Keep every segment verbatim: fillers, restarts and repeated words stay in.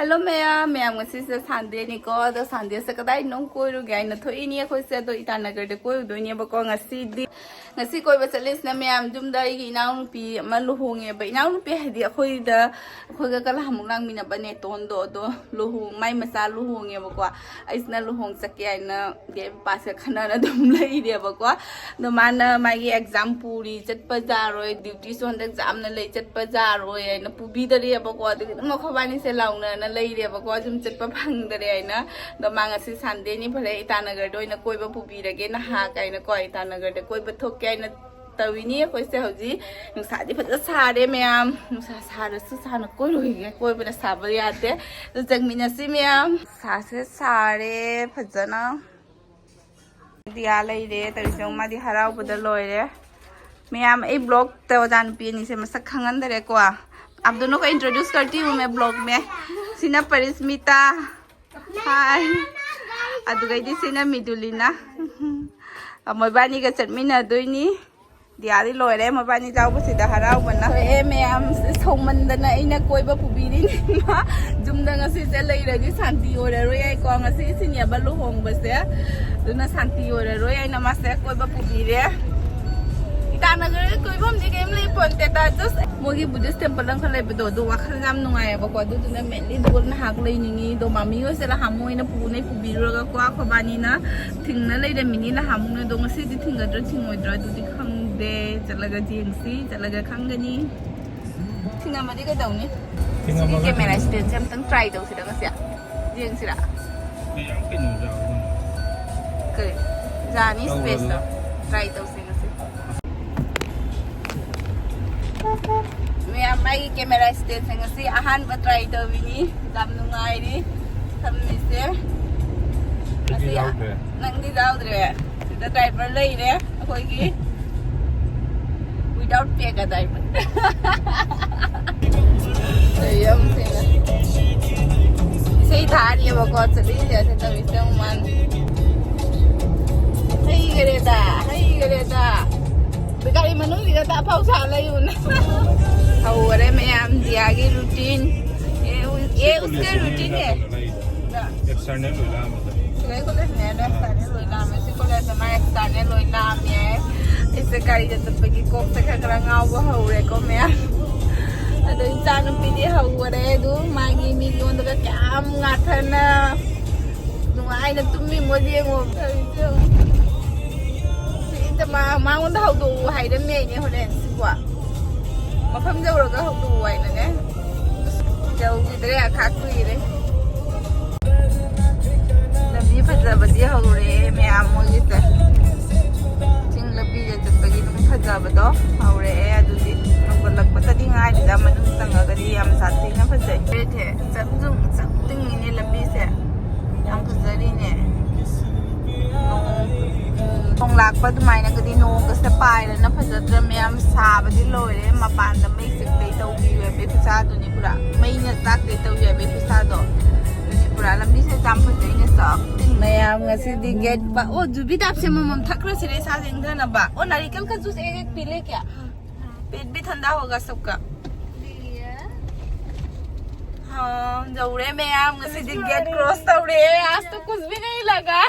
Hello ꯃꯌꯥꯝ, ꯃꯌꯥꯝ ꯉꯁꯤꯁꯦ ꯁꯟꯗꯦꯅꯤꯀꯣ꯫ ꯑꯗꯣ ꯁꯟꯗꯦꯁꯦ ꯀꯗꯥꯏꯗꯅꯣ ꯀꯣꯏꯔꯨꯒꯦ ꯍꯥꯏꯅ ꯊꯣꯛꯏꯅꯤ ꯑꯩꯈꯣꯏꯁꯦ꯫ ꯑꯗꯣ ꯏꯇꯥꯅꯒꯔꯗ ꯀꯣꯏꯔꯨꯗꯣꯏꯅꯦꯕꯀꯣ ꯉꯁꯤꯗꯤ꯫ ꯉꯁꯤ ꯀꯣꯏꯕ ꯆꯠꯂꯤꯁꯤꯅ ꯃꯌꯥꯝ ꯌꯨꯝꯗ ꯑꯩꯒꯤ ꯏꯅꯥꯎꯅꯨꯄꯤ ꯑꯃ ꯂꯨꯍꯣꯡꯉꯦꯕ꯫ ꯏꯅꯥꯎꯅꯨꯄꯤ ꯍꯥꯏꯗꯤ ꯑꯩꯈꯣꯏꯗ, ꯑꯩꯈꯣꯏꯒ ꯀꯂꯥꯃꯨꯛ ꯂꯥꯡꯃꯤꯟꯅꯕ ꯅꯦꯇꯣꯟꯗꯣ, ꯑꯗꯣ ꯂꯨꯍꯣꯡ-, ꯃꯥꯏ ꯃꯆꯥ ꯂꯨꯍꯣꯡꯉꯦꯕꯀꯣ꯫ ꯑꯩꯁꯤꯅ ꯂꯨꯍꯣꯡ ꯆꯠꯀꯦ ꯍꯥꯏꯅ ꯗꯦ ꯄꯥꯁꯦ ꯈꯟꯅꯔ ꯑꯗꯨꯝ ꯂꯩꯔꯦꯕꯀꯣ꯫ ꯑꯗꯣ ꯃꯥꯅ ꯃꯥꯒꯤ ꯑꯦꯛꯖꯥꯝ ꯄꯨꯔꯤ, ꯆꯠꯄ ꯌꯥꯔꯣꯏ, ꯗ꯭ꯌꯨꯇꯤꯁꯨ ꯍꯟꯗꯛ ꯌꯥꯝꯅ ꯂꯩ, ꯆꯠꯄ ꯌꯥꯔꯣꯏ ꯍꯥꯏꯅ ꯄꯨꯕꯤꯗꯔꯦꯕꯀꯣ꯫ ꯑꯗꯨꯒꯤ ꯑꯗꯨꯝ ꯑꯩꯈꯣꯏꯕꯥꯅꯤꯁꯦ ꯂꯥꯎꯅꯅ ꯂꯩꯔꯦꯕꯀꯣ, ꯑꯗꯨꯝ ꯆꯠꯄ ꯐꯪꯗꯔꯦ ꯍꯥꯏꯅ꯫ ꯑꯗꯣ ꯃꯥ ꯉꯁꯤ ꯁꯟꯗꯦꯅꯤ, ꯐꯔꯦ ꯏꯇꯥꯅꯒꯔꯗ ꯑꯣꯏꯅ ꯀꯣꯏꯕ ꯄꯨꯕꯤꯔꯒꯦ ꯅꯍꯥꯛ ꯍꯥꯏꯅꯀꯣ, ꯏꯇꯥꯅꯒꯔꯗ ꯀꯣꯏꯕ ꯊꯣꯛꯀꯦ ꯍꯥꯏꯅ ꯇꯧꯏꯅꯤ꯫ ꯑꯩꯈꯣꯏꯁꯦ ꯍꯧꯖꯤꯛ ꯅꯨꯡꯁꯥꯗꯤ ꯐꯖ ꯁꯥꯔꯦ ꯃꯌꯥꯝ, ꯅꯨꯡꯁꯥ ꯁꯥꯔꯁꯨ ꯁꯥꯅ ꯀꯣꯏꯔꯨꯈꯤꯒꯦ, ꯀꯣꯏꯕꯅ ꯁꯥꯕ ꯌꯥꯗꯦ꯫ ꯑꯗꯨ ꯆꯪꯃꯤꯟꯅꯁꯤ ꯃꯌꯥꯝ꯫ ꯅꯨꯡꯁꯥꯁꯦ ꯁꯥꯔꯦ ꯐꯖꯅ꯫ ꯗꯤꯌꯥ ꯂꯩꯔꯦ ꯇꯧꯔꯤꯁꯦ, ꯃꯥꯗꯤ ꯍꯔꯥꯎꯕꯗ ꯂꯣꯏꯔꯦ꯫ ꯃꯌꯥꯝ, ꯑꯩ ꯕ꯭ꯂꯣꯛꯇ ꯑꯣꯖꯥ ꯅꯨꯄꯤ ꯑꯅꯤꯁꯦ ꯃꯁꯛ ꯈꯪꯍꯟꯗꯔꯦꯀꯣ꯫ आप दोनों को इंट्रोड्यूस करती हूँ मैं ब्लॉग में। ꯁꯤꯅ ꯄꯔꯤꯁꯃꯤꯇꯥ꯫ ꯍꯥꯏ꯫ ꯑꯗꯨꯒꯩꯗꯤ ꯁꯤꯅ ꯃꯤꯗꯨꯂꯤꯅꯥ꯫ ꯃꯣꯏꯕꯥꯅꯤꯒ ꯆꯠꯃꯤꯟꯅꯗꯣꯏꯅꯤ꯫ ꯗꯤꯌꯥꯗꯤ ꯂꯣꯏꯔꯦ ꯃꯕꯥꯅꯤ ꯌꯥꯎꯕꯁꯤꯗ ꯍꯔꯥꯎꯕꯅ꯫ ꯊꯣꯛꯑꯦ ꯃꯌꯥꯝ, ꯁꯧꯃꯟꯗꯅ ꯑꯩꯅ ꯀꯣꯏꯕ ꯄꯨꯕꯤꯔꯤꯅꯤ꯫ ꯃꯥ ꯌꯨꯝꯗ ꯉꯁꯤꯁꯦ ꯂꯩꯔꯗꯤ ꯁꯥꯟꯇꯤ ꯑꯣꯏꯔꯔꯣꯏ ꯍꯥꯏꯀꯣ, ꯉꯁꯤ ꯁꯤꯅꯦꯕ ꯂꯨꯍꯣꯡꯕꯁꯦ, ꯑꯗꯨꯅ ꯁꯥꯟꯇꯤ ꯑꯣꯏꯔꯔꯣꯏ ꯍꯥꯏꯅ ꯃꯥꯁꯦ ꯀꯣꯏꯕ ꯄꯨꯕꯤꯔꯦ꯫ ꯏꯇꯥꯅꯒꯔ ꯀꯣꯏꯐꯝꯗꯤ ꯀꯩꯝ ꯂꯩ ꯄꯣꯟꯇꯦꯗ, just ꯃꯣꯏꯒꯤ ꯕꯨꯙꯤꯁ ꯇꯦꯝꯄꯜ ꯑꯃꯈꯛ ꯂꯩꯕꯗꯣ, ꯑꯗꯨ ꯋꯥꯈꯜ ꯌꯥꯝ ꯅꯨꯡꯉꯥꯏꯌꯦꯕꯀꯣ꯫ ꯑꯗꯨꯗꯨꯅ mainly ꯗꯨꯒꯣꯜ ꯅꯍꯥꯛ ꯂꯩꯅꯤꯡꯉꯤ꯫ ꯑꯗꯣ ꯃꯥꯃꯤ ꯍꯣꯏꯁꯦ ꯂꯍꯥꯃꯣ ꯑꯣꯏꯅ ꯄꯨꯅꯩ ꯄꯨꯕꯤꯔꯨꯔꯒꯀꯣ, ꯑꯩꯈꯣꯏꯕꯥꯅꯤꯅ ꯊꯤꯡꯅ ꯂꯩꯔꯝꯃꯤꯅꯤ ꯂꯍꯥꯃꯣꯅ꯫ ꯑꯗꯣ ꯉꯁꯤꯗꯤ ꯊꯤꯡꯒꯗ꯭ꯔꯥ ꯊꯤꯡꯉꯣꯏꯗ꯭ꯔꯥ ꯑꯗꯨꯗꯤ ꯈꯪꯗꯦ, ꯆꯠꯂꯒ ꯌꯦꯡꯁꯤ, ꯆꯠꯂꯒ ꯈꯪꯒꯅꯤ꯫ ꯊꯤꯡꯉꯝꯃꯗꯤ ꯀꯩꯗꯧꯅꯤ? ꯊꯤꯡꯉꯝꯃꯒ ꯁꯤꯒꯤ ꯀꯦꯃꯦꯔꯥ ꯀꯩꯗꯧꯅꯤ? ꯁ꯭ꯇꯦꯟꯁꯦ ꯑꯝꯇꯪ ꯇ꯭ꯔꯥꯏ ꯇꯧꯁꯤꯔ ꯉꯁꯤ? ꯌꯦꯡꯁꯤꯔꯥ? ꯃꯌꯥꯝ ꯀꯩꯅꯣ ꯌꯥꯎꯕꯅꯤ꯫ ꯀꯔꯤ? ꯖꯥꯅꯤ ꯇꯧꯔꯣ ꯁ꯭ꯄꯦꯁꯇꯣ ꯑꯗꯨꯒ꯫ ꯇ꯭ꯔꯥꯏ ꯇꯧꯁꯤ ꯉꯁꯤ꯫ ꯃꯌꯥꯝ, ꯑꯩꯒꯤ ꯀꯦꯃꯦꯔꯥ ꯁ꯭ꯇꯦꯟꯁꯦ ꯉꯁꯤ ꯑꯍꯥꯟꯕ ꯇ꯭ꯔꯥꯏ ꯇꯧꯕꯤꯅꯤ꯫ ꯌꯥꯝ ꯅꯨꯡꯉꯥꯏꯔꯤ ꯊꯝꯃꯤꯁꯦ꯫ ꯑꯩꯗꯤ ꯉꯁꯤ ꯌꯥꯎꯗ꯭ꯔꯦ꯫ ꯅꯪꯗꯤ ꯌꯥꯎꯗ꯭ꯔꯦ꯫ ꯁꯤꯗ ꯗ꯭ꯔꯥꯏꯚꯔ ꯂꯩꯔꯦ ꯑꯩꯈꯣꯏꯒꯤ꯫ Without pay ꯀꯗꯥꯏꯕ? ꯌꯥꯝ ꯊꯦꯡꯅ ꯏꯁꯩ ꯊꯥꯔꯤꯑꯕꯀꯣ, ꯆꯠꯂꯤꯁꯦ ꯑꯁꯤ ꯇꯧꯔꯤꯁꯦ ꯌꯦꯡꯉꯨ ꯃꯥꯅ꯫ ꯍꯩꯈꯔꯦꯗ, ꯍꯩꯈꯔꯦꯗ꯫ ꯒꯥꯔꯤ ꯃꯅꯨꯡꯁꯤꯗ ꯑꯐꯥꯎ ꯁꯥ ꯂꯩꯌꯨꯅ꯫ ꯍꯧꯈꯔꯦ ꯃꯌꯥꯝ ꯗꯤꯌꯥꯒꯤ routine꯫ ये उसके रूटीन है। एक्सटर्नल ꯂꯣꯏ ꯂꯥꯛꯑꯝꯃꯦ꯫ ꯁꯤꯗꯩ ꯀꯣꯂꯦꯖꯅꯦ, ꯑꯗꯣ ꯑꯦꯛꯁꯇꯔꯅꯦꯜ ꯂꯣꯏ ꯂꯥꯛꯑꯝꯃꯦ꯫ ꯁꯤ ꯀꯣꯂꯦꯖ ꯑꯃ ꯑꯦꯛꯁꯇꯔꯅꯦꯜ ꯂꯣꯏ ꯂꯥꯛꯑꯝꯃꯦ꯫ ꯑꯩꯁꯦ ꯒꯥꯔꯤꯗ ꯆꯠꯄꯒꯤ ꯀꯣꯛꯁꯦ ꯈꯔ ꯈꯔ ꯉꯥꯎꯕ ꯍꯧꯔꯦꯀꯣ ꯃꯌꯥꯝ꯫ ꯑꯗꯣ ꯏꯆꯥ ꯅꯨꯄꯤꯗꯤ ꯍꯧꯈꯔꯦ꯫ ꯑꯗꯨ ꯃꯥꯒꯤ ꯃꯤꯉꯣꯟꯗꯒ ꯀꯌꯥꯝ ꯉꯥꯊꯅ ꯅꯨꯡꯉꯥꯏꯅ ꯇꯨꯝꯃꯤ ꯃꯣꯏꯗꯤ ꯌꯦꯡꯉꯣ꯫ ꯁꯤꯗ ꯃꯥ-, ꯃꯉꯣꯟꯗ ꯍꯧꯗꯣꯛꯎ ꯍꯥꯏꯔꯝꯃꯦ ꯑꯩꯅꯦ ꯍꯣꯔꯦꯟ ꯁꯤꯕꯣ꯫ ꯃꯐꯝ ꯌꯧꯔꯒ ꯍꯧꯗꯣꯛꯎ ꯍꯥꯏꯅꯅꯦ꯫ ꯌꯧꯈꯤꯗ꯭ꯔꯦ, ꯑꯈꯥꯛ ꯀꯨꯏꯔꯦ꯫ ꯂꯝꯕꯤ ꯐꯖꯕꯗꯤ ꯍꯧꯔꯦ ꯃꯌꯥꯝ ꯃꯣꯏꯒꯤꯁꯦ꯫ ꯆꯤꯡ ꯂꯝꯕꯤꯗ ꯆꯠꯄꯒꯤ ꯑꯗꯨꯝ ꯐꯖꯕꯗꯣ ꯍꯧꯔꯛꯑꯦ꯫ ꯑꯗꯨꯗꯤ ꯍꯧꯒꯠꯂꯛꯄꯗꯗꯤ ꯉꯥꯏꯔꯤꯗ, ꯃꯅꯨꯡ ꯆꯪꯉꯒꯗꯤ ꯌꯥꯝ ꯁꯥꯊꯤꯅ ꯐꯖꯩ꯫ ꯆꯞ ꯆꯨꯝ, ꯆꯞ ꯇꯤꯡꯉꯤꯅꯦ ꯂꯝꯕꯤꯁꯦ꯫ ꯌꯥꯝ ꯐꯖꯔꯤꯅꯦ꯫ ꯅꯣꯡ, ꯅꯣꯡ ꯂꯥꯛꯄ ꯑꯗꯨꯃꯥꯏꯅꯒꯗꯤ ꯅꯣꯡꯒꯁꯦ ꯄꯥꯏꯔꯅ ꯐꯖꯗ꯭ꯔ ꯃꯌꯥꯝ꯫ ꯁꯥꯕꯗꯤ ꯂꯣꯏꯔꯦ꯫ ꯃꯄꯥꯟꯗ ꯃꯩ ꯆꯤꯛꯇꯩ ꯇꯧꯕꯤꯌꯨ ꯍꯥꯏꯕꯩ ꯈꯨꯠꯁꯥꯗꯨꯅꯤ ꯄꯨꯔꯥ꯫ ꯃꯩꯅ ꯆꯥꯛꯇꯩ ꯇꯧꯕꯤꯌꯨ ꯍꯥꯏꯕꯩ ꯈꯨꯠꯁꯥꯗꯣ꯫ ꯑꯗꯨꯅꯤ ꯄꯨꯔꯥ꯫ ꯂꯝꯕꯤꯁꯦ ꯌꯥꯝ ꯐꯖꯩꯅꯦ꯫ ꯆꯞ ꯇꯤꯡ꯫ ꯃꯌꯥꯝ ꯉꯁꯤꯗꯤ ꯒꯦꯠ ꯄꯥ-, ꯑꯣ, ꯖꯨꯕꯤ ꯗꯥꯞꯁꯦ ꯑꯃꯃꯝ ꯊꯛꯈ꯭ꯔꯁꯤꯅꯦ ꯏꯁꯥꯁꯦ ꯏꯪꯊꯅꯕ꯫ ꯑꯣ, ꯅꯥꯔꯤꯀꯜ ꯀ ꯖꯨꯁ ꯑꯦꯛ ꯑꯦꯛ ꯄꯤ ꯂꯩ ꯀꯌꯥ? पेट भी ठंडा होगा सबका। हाँ, ꯌꯧꯔꯦ ꯃꯌꯥꯝ, ꯉꯁꯤꯗꯤ ꯒꯦꯠ ꯀ꯭ꯔꯣꯁ ꯇꯧꯔꯦ꯫ आज तो कुछ भी नहीं लगा।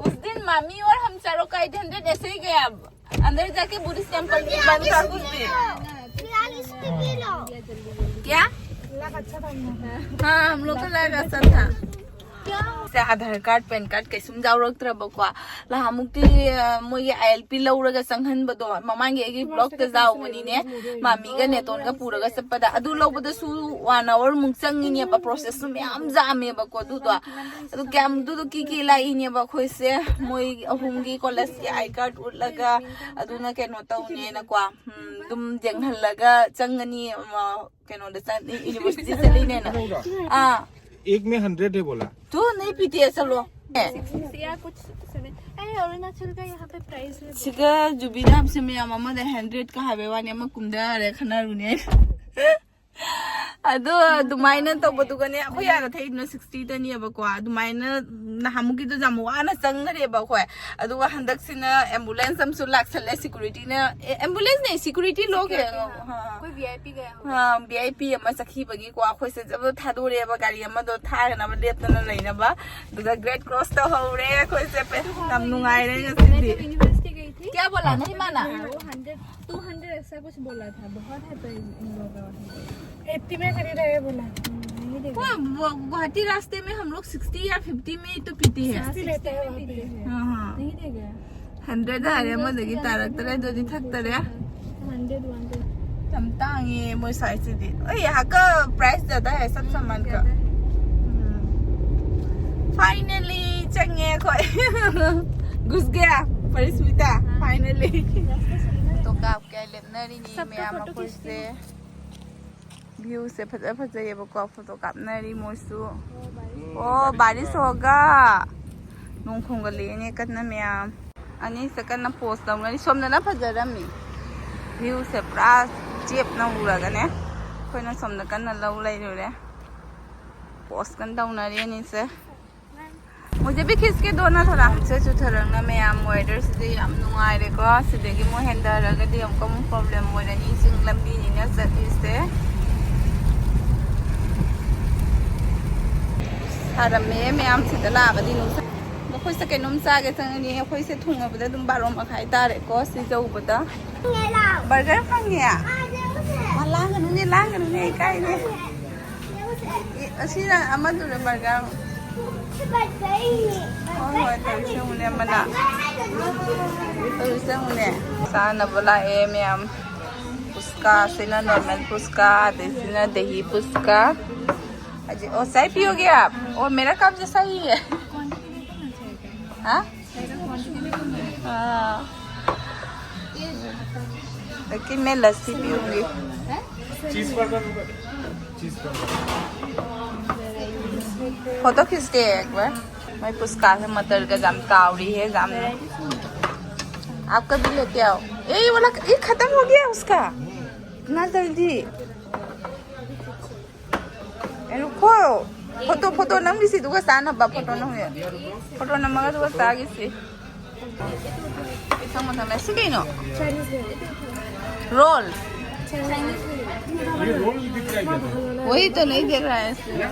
उस दिन मामी और हम चारों का एट हंड्रेड ऐसे ही गया। अंदर जाके बुद्धिस्ट टेम्पल भी बंद था कुछ भी। क्या? हाँ, हम लोग का लग अच्छा था। ꯁꯦ ꯑꯥꯙꯥꯔ ꯀꯥꯔꯗ, ꯄꯦꯟ ꯀꯥꯔꯗ ꯀꯩꯁꯨꯝ ꯌꯥꯎꯔꯛꯇ꯭ꯔꯕꯀꯣ꯫ ꯅꯍꯥꯟꯃꯨꯛꯇꯤ, ꯑ, ꯃꯣꯏꯒꯤ ꯑꯥꯏ ꯑꯦꯜ ꯄꯤ ꯂꯧꯔꯒ ꯆꯪꯍꯟꯕꯗꯣ, ꯃꯃꯥꯡꯒꯤ ꯑꯩꯒꯤ ꯕ꯭ꯂꯣꯛꯇ ꯌꯥꯎꯕꯅꯤꯅꯦ, ꯃꯥꯃꯤꯒ ꯅꯦꯇꯣꯟꯒ ꯄꯨꯔꯒ ꯆꯠꯄꯗ꯫ ꯑꯗꯨ ꯂꯧꯕꯗꯁꯨ ꯋꯥꯟ ꯑꯋꯥꯔ ꯃꯨꯛ ꯆꯪꯉꯤꯅꯦꯕ, ꯄ꯭ꯔꯣꯁꯦꯁꯁꯨ ꯃꯌꯥꯝ ꯌꯥꯝꯃꯦꯕꯀꯣ꯫ ꯑꯗꯨꯗꯣ, ꯑꯗꯨ ꯀꯌꯥꯝ, ꯑꯗꯨꯗꯣ ꯀꯤ ꯀꯤ ꯂꯥꯛꯏꯅꯦꯕ ꯑꯩꯈꯣꯏꯁꯦ꯫ ꯃꯣꯏ ꯑꯍꯨꯝꯒꯤ ꯀꯣꯂꯦꯖꯀꯤ ꯑꯥꯏ ꯀꯥꯔꯗ ꯎꯠꯂꯒ, ꯑꯗꯨꯅ ꯀꯩꯅꯣ ꯇꯧꯅꯦꯅꯀꯣ, ꯎꯝ, ꯑꯗꯨꯝ ꯌꯦꯡꯍꯜꯂꯒ ꯆꯪꯉꯅꯤ, ꯑꯃ, ꯀꯩꯅꯣꯗ ꯆꯠ-, ꯌꯨꯅꯤꯚꯔꯁꯤꯇꯤ ꯆꯠꯂꯤꯅꯦꯅ꯫ ꯑꯥ꯫ एक में हंड्रेड है बोला। तो नहीं पीती है, चलो। या कुछ सेवन। अरे, अरुणाचल का यहाँ पे प्राइस है। ꯁꯤꯒ ꯖꯨꯕꯤꯗꯥꯞꯁꯦ ꯃꯌꯥꯝ ꯑꯃꯗ ꯍꯟꯗ꯭ꯔꯦꯗꯀ ꯍꯥꯏꯕꯩ ꯋꯥꯅꯤ, ꯑꯃ ꯀꯨꯝꯊꯔꯦ ꯈꯟꯅꯔꯨꯅꯦ꯫ ꯑꯗꯣ ꯑꯗꯨꯃꯥꯏꯅ ꯇꯧꯕꯗꯨꯒꯅꯦ, ꯑꯩꯈꯣꯏ ꯌꯥꯅ ꯊꯩꯗꯨꯅ ꯁꯤꯛꯁꯇꯤꯗꯅꯦꯕꯀꯣ, ꯑꯗꯨꯃꯥꯏꯅ ꯅꯍꯥꯟꯃꯨꯛꯀꯤꯗꯣ ꯌꯥꯝ ꯋꯥꯅ ꯆꯪꯅꯔꯦꯕ ꯑꯩꯈꯣꯏ꯫ ꯑꯗꯨꯒ ꯍꯟꯗꯛꯁꯤꯅ ꯑꯦꯝꯕꯨꯂꯦꯟꯁ ꯑꯃꯁꯨ ꯂꯥꯛꯁꯜꯂꯦ, ꯁꯦꯀꯨꯔꯤꯇꯤꯅ, ꯑꯦ, ꯑꯦꯝꯕꯨꯂꯦꯟꯁꯅꯦ, ꯁꯦꯀꯨꯔꯤꯇꯤ ꯂꯣ ꯀꯩꯅꯣ? ꯑꯩꯈꯣꯏ ꯚꯤ ꯑꯥꯏ ꯄꯤ ꯒ ꯌꯥꯎꯍꯧꯋꯦ꯫ ꯑꯥ, ꯚꯤ ꯑꯥꯏ ꯄꯤ ꯑꯃ ꯆꯠꯈꯤꯕꯒꯤꯀꯣ, ꯑꯩꯈꯣꯏꯁꯦ ꯖꯕ ꯊꯥꯗꯣꯔꯛꯑꯦꯕ, ꯒꯥꯔꯤ ꯑꯃꯗꯣ ꯊꯥꯅꯕ ꯂꯦꯞꯇꯅ ꯂꯩꯅꯕ꯫ ꯑꯗꯨꯒ ꯒꯦꯠ ꯀ꯭ꯔꯣꯁ ꯇꯧꯍꯧꯔꯦ ꯑꯩꯈꯣꯏꯁꯦ꯫ ꯌꯥꯝ ꯅꯨꯡꯉꯥꯏꯔꯦ ꯉꯁꯤꯗꯤ꯫ ꯌꯨꯅꯤꯚꯔꯁꯤꯇꯤ ꯒꯩ ꯊꯤ꯫ क्या बोला नहीं माना? वो हंड्रेड, टू हंड्रेड ऐसा कुछ बोला था, बहुत है पर इन लोगों का। एट्टी में खरीदा है बोला। नहीं देगा। वो, वो गुवाहाटी रास्ते में हम लोग सिक्सटी या फिफ्टी में ही तो पीते हैं। सिक्सटी लेता है वहाँ पे। हाँ, हाँ। नहीं देगा। ꯍꯟꯗ꯭ꯔꯦꯗ ꯍꯥꯏꯔꯦ, ꯑꯃꯗꯒꯤ ꯇꯥꯔꯛꯇꯔꯦ, ꯑꯗꯨꯗꯤ ꯊꯛꯇꯔꯦ꯫ ꯍꯟꯗ꯭ꯔꯦꯗ ꯋꯥꯟ ꯌꯥꯝ ꯇꯥꯡꯉꯦ ꯃꯣꯏ ꯁꯥꯏꯖꯁꯤꯗꯤ꯫ ꯑꯩ यहाँ का प्राइस ज़्यादा है सब सामान का। ꯐꯥꯏꯅꯦꯂꯤ ꯆꯪꯉꯦ ꯑꯩꯈꯣꯏ꯫ ꯘꯨꯁ ꯒꯌꯥ ꯄꯔꯤꯁꯃꯤꯇꯥ꯫ ꯐꯥꯏꯅꯦꯂꯤ꯫ ꯐꯣꯇꯣ ꯀꯥꯞꯀꯦ ꯂꯦꯞꯅꯔꯤꯅꯤ ꯃꯌꯥꯝ ꯑꯩꯈꯣꯏꯁꯦ꯫ ꯚ꯭ꯌꯨꯁꯦ ꯐꯖ ꯐꯖꯩꯌꯦꯕꯀꯣ, ꯐꯣꯇꯣ ꯀꯥꯞꯅꯔꯤ ꯃꯣꯏꯁꯨ꯫ ꯑꯣ, ꯕꯥꯔꯤꯁ ꯍꯣꯒ꯫ ꯅꯣꯡ ꯈꯣꯡꯒꯠꯂꯛꯑꯦꯅꯦ ꯀꯟꯅ ꯃꯌꯥꯝ꯫ ꯑꯅꯤꯁꯦ ꯀꯟꯅ ꯄꯣꯁ ꯂꯧꯅꯔꯤ꯫ ꯁꯣꯝꯗꯅ ꯐꯖꯔꯝꯃꯤ꯫ ꯚ꯭ꯌꯨꯁꯦ ꯄꯨꯔꯥ ꯆꯦꯞꯅ ꯎꯔꯒꯅꯦ꯫ ꯑꯩꯈꯣꯏꯅ ꯁꯣꯝꯗ ꯀꯟꯅ ꯂꯧ ꯂꯩꯔꯨꯔꯦ꯫ ꯄꯣꯁ ꯀꯟꯅ ꯇꯧꯅꯔꯤ ꯑꯅꯤꯁꯦ꯫ मुझे भी खींच के दो ना थोड़ा। ꯁꯦ ꯆꯨꯊꯔꯛꯅ ꯃꯌꯥꯝ, ꯋꯦꯗꯔꯁꯤꯗꯤ ꯌꯥꯝ ꯅꯨꯡꯉꯥꯏꯔꯦꯀꯣ꯫ ꯁꯤꯗꯒꯤ ꯑꯃꯨꯛ ꯍꯦꯟꯊꯔꯒꯗꯤ ꯑꯃꯨꯛꯀ ꯑꯃꯨꯛ ꯄ꯭ꯔꯣꯕ꯭ꯂꯦꯝ ꯑꯣꯏꯔꯅꯤ꯫ ꯆꯤꯡ ꯂꯝꯕꯤꯅꯤꯅ ꯆꯠꯂꯤꯁꯦ꯫ ꯁꯥꯔꯝꯃꯦ ꯃꯌꯥꯝ, ꯁꯤꯗ ꯂꯥꯛꯑꯒꯗꯤ ꯅꯨꯡꯁꯥ꯫ ꯑꯩꯈꯣꯏꯁꯦ ꯀꯩꯅꯣꯝ ꯆꯥꯒꯦ ꯆꯪꯉꯅꯤ꯫ ꯑꯩꯈꯣꯏꯁꯦ ꯊꯨꯡꯉꯕꯗ ꯑꯗꯨꯝ ꯕꯥꯔꯣ ꯃꯈꯥꯏ ꯇꯥꯔꯦꯀꯣ ꯁꯤ ꯌꯧꯕꯗ꯫ ꯕꯔꯒꯔ ꯐꯪꯉꯦ? ꯃꯥ ꯂꯥꯡꯒꯅꯨꯅꯦ, ꯂꯥꯡꯒꯅꯨꯅꯦ, ꯏꯀꯥꯏꯅꯦ꯫ ꯑꯦ, ꯑꯁꯤꯅ ꯑꯃꯗꯨꯅ ꯕꯔꯒꯔ꯫ ꯍꯣꯏ, ꯍꯣꯏ, ꯇꯧꯔꯤꯁꯦ ꯌꯦꯡꯉꯨꯅꯦ ꯑꯃꯅ꯫ ꯇꯧꯔꯤꯁꯦ ꯌꯦꯡꯉꯨꯅꯦ꯫ ꯆꯥꯅꯕ ꯂꯥꯛꯑꯦ ꯃꯌꯥꯝ꯫ ꯐꯨꯁꯀꯥ, ꯁꯤꯅ ꯅꯣꯔꯃꯦꯜ ꯐꯨꯁꯀꯥ, ꯑꯗꯩ ꯁꯤꯅ ꯗꯍꯤ ꯐꯨꯁꯀꯥ꯫ अजी, ओ, चाय पियोगे आप? ओ, मेरा कप जैसा ही है। हाँ? हाँ। लेकिन मैं लस्सी पीऊंगी। चीज बर्गर होगा? चीज बर्गर। फोटो खींचते हैं एक बार। मैं पुचका है, मटर का जाम तावड़ी है, जाम। आपका भी लेके आओ। ए, ये वाला, ये खत्म हो गया उसका। इतना जल्दी। ꯉꯥꯏꯈꯣ꯫ ꯐꯣꯇꯣ, ꯐꯣꯇꯣ ꯅꯝꯈꯤꯁꯤ, ꯑꯗꯨꯒ ꯆꯥꯅꯕ ꯐꯣꯇꯣ ꯅꯝꯒꯦ꯫ ꯐꯣꯇꯣ ꯅꯝꯃꯒ ꯑꯗꯨꯒ ꯆꯥꯈꯤꯁꯤ꯫ ꯃꯊꯪ, ꯃꯊꯪ ꯂꯥꯛ-, ꯁꯤ ꯀꯩꯅꯣ? ꯔꯣꯜ꯫ ꯋꯥꯍꯤ ꯇꯣ ꯅꯍꯤ ꯗꯦꯈ ꯔꯍꯥ ꯍꯥꯏ ꯏꯁꯃꯦ꯫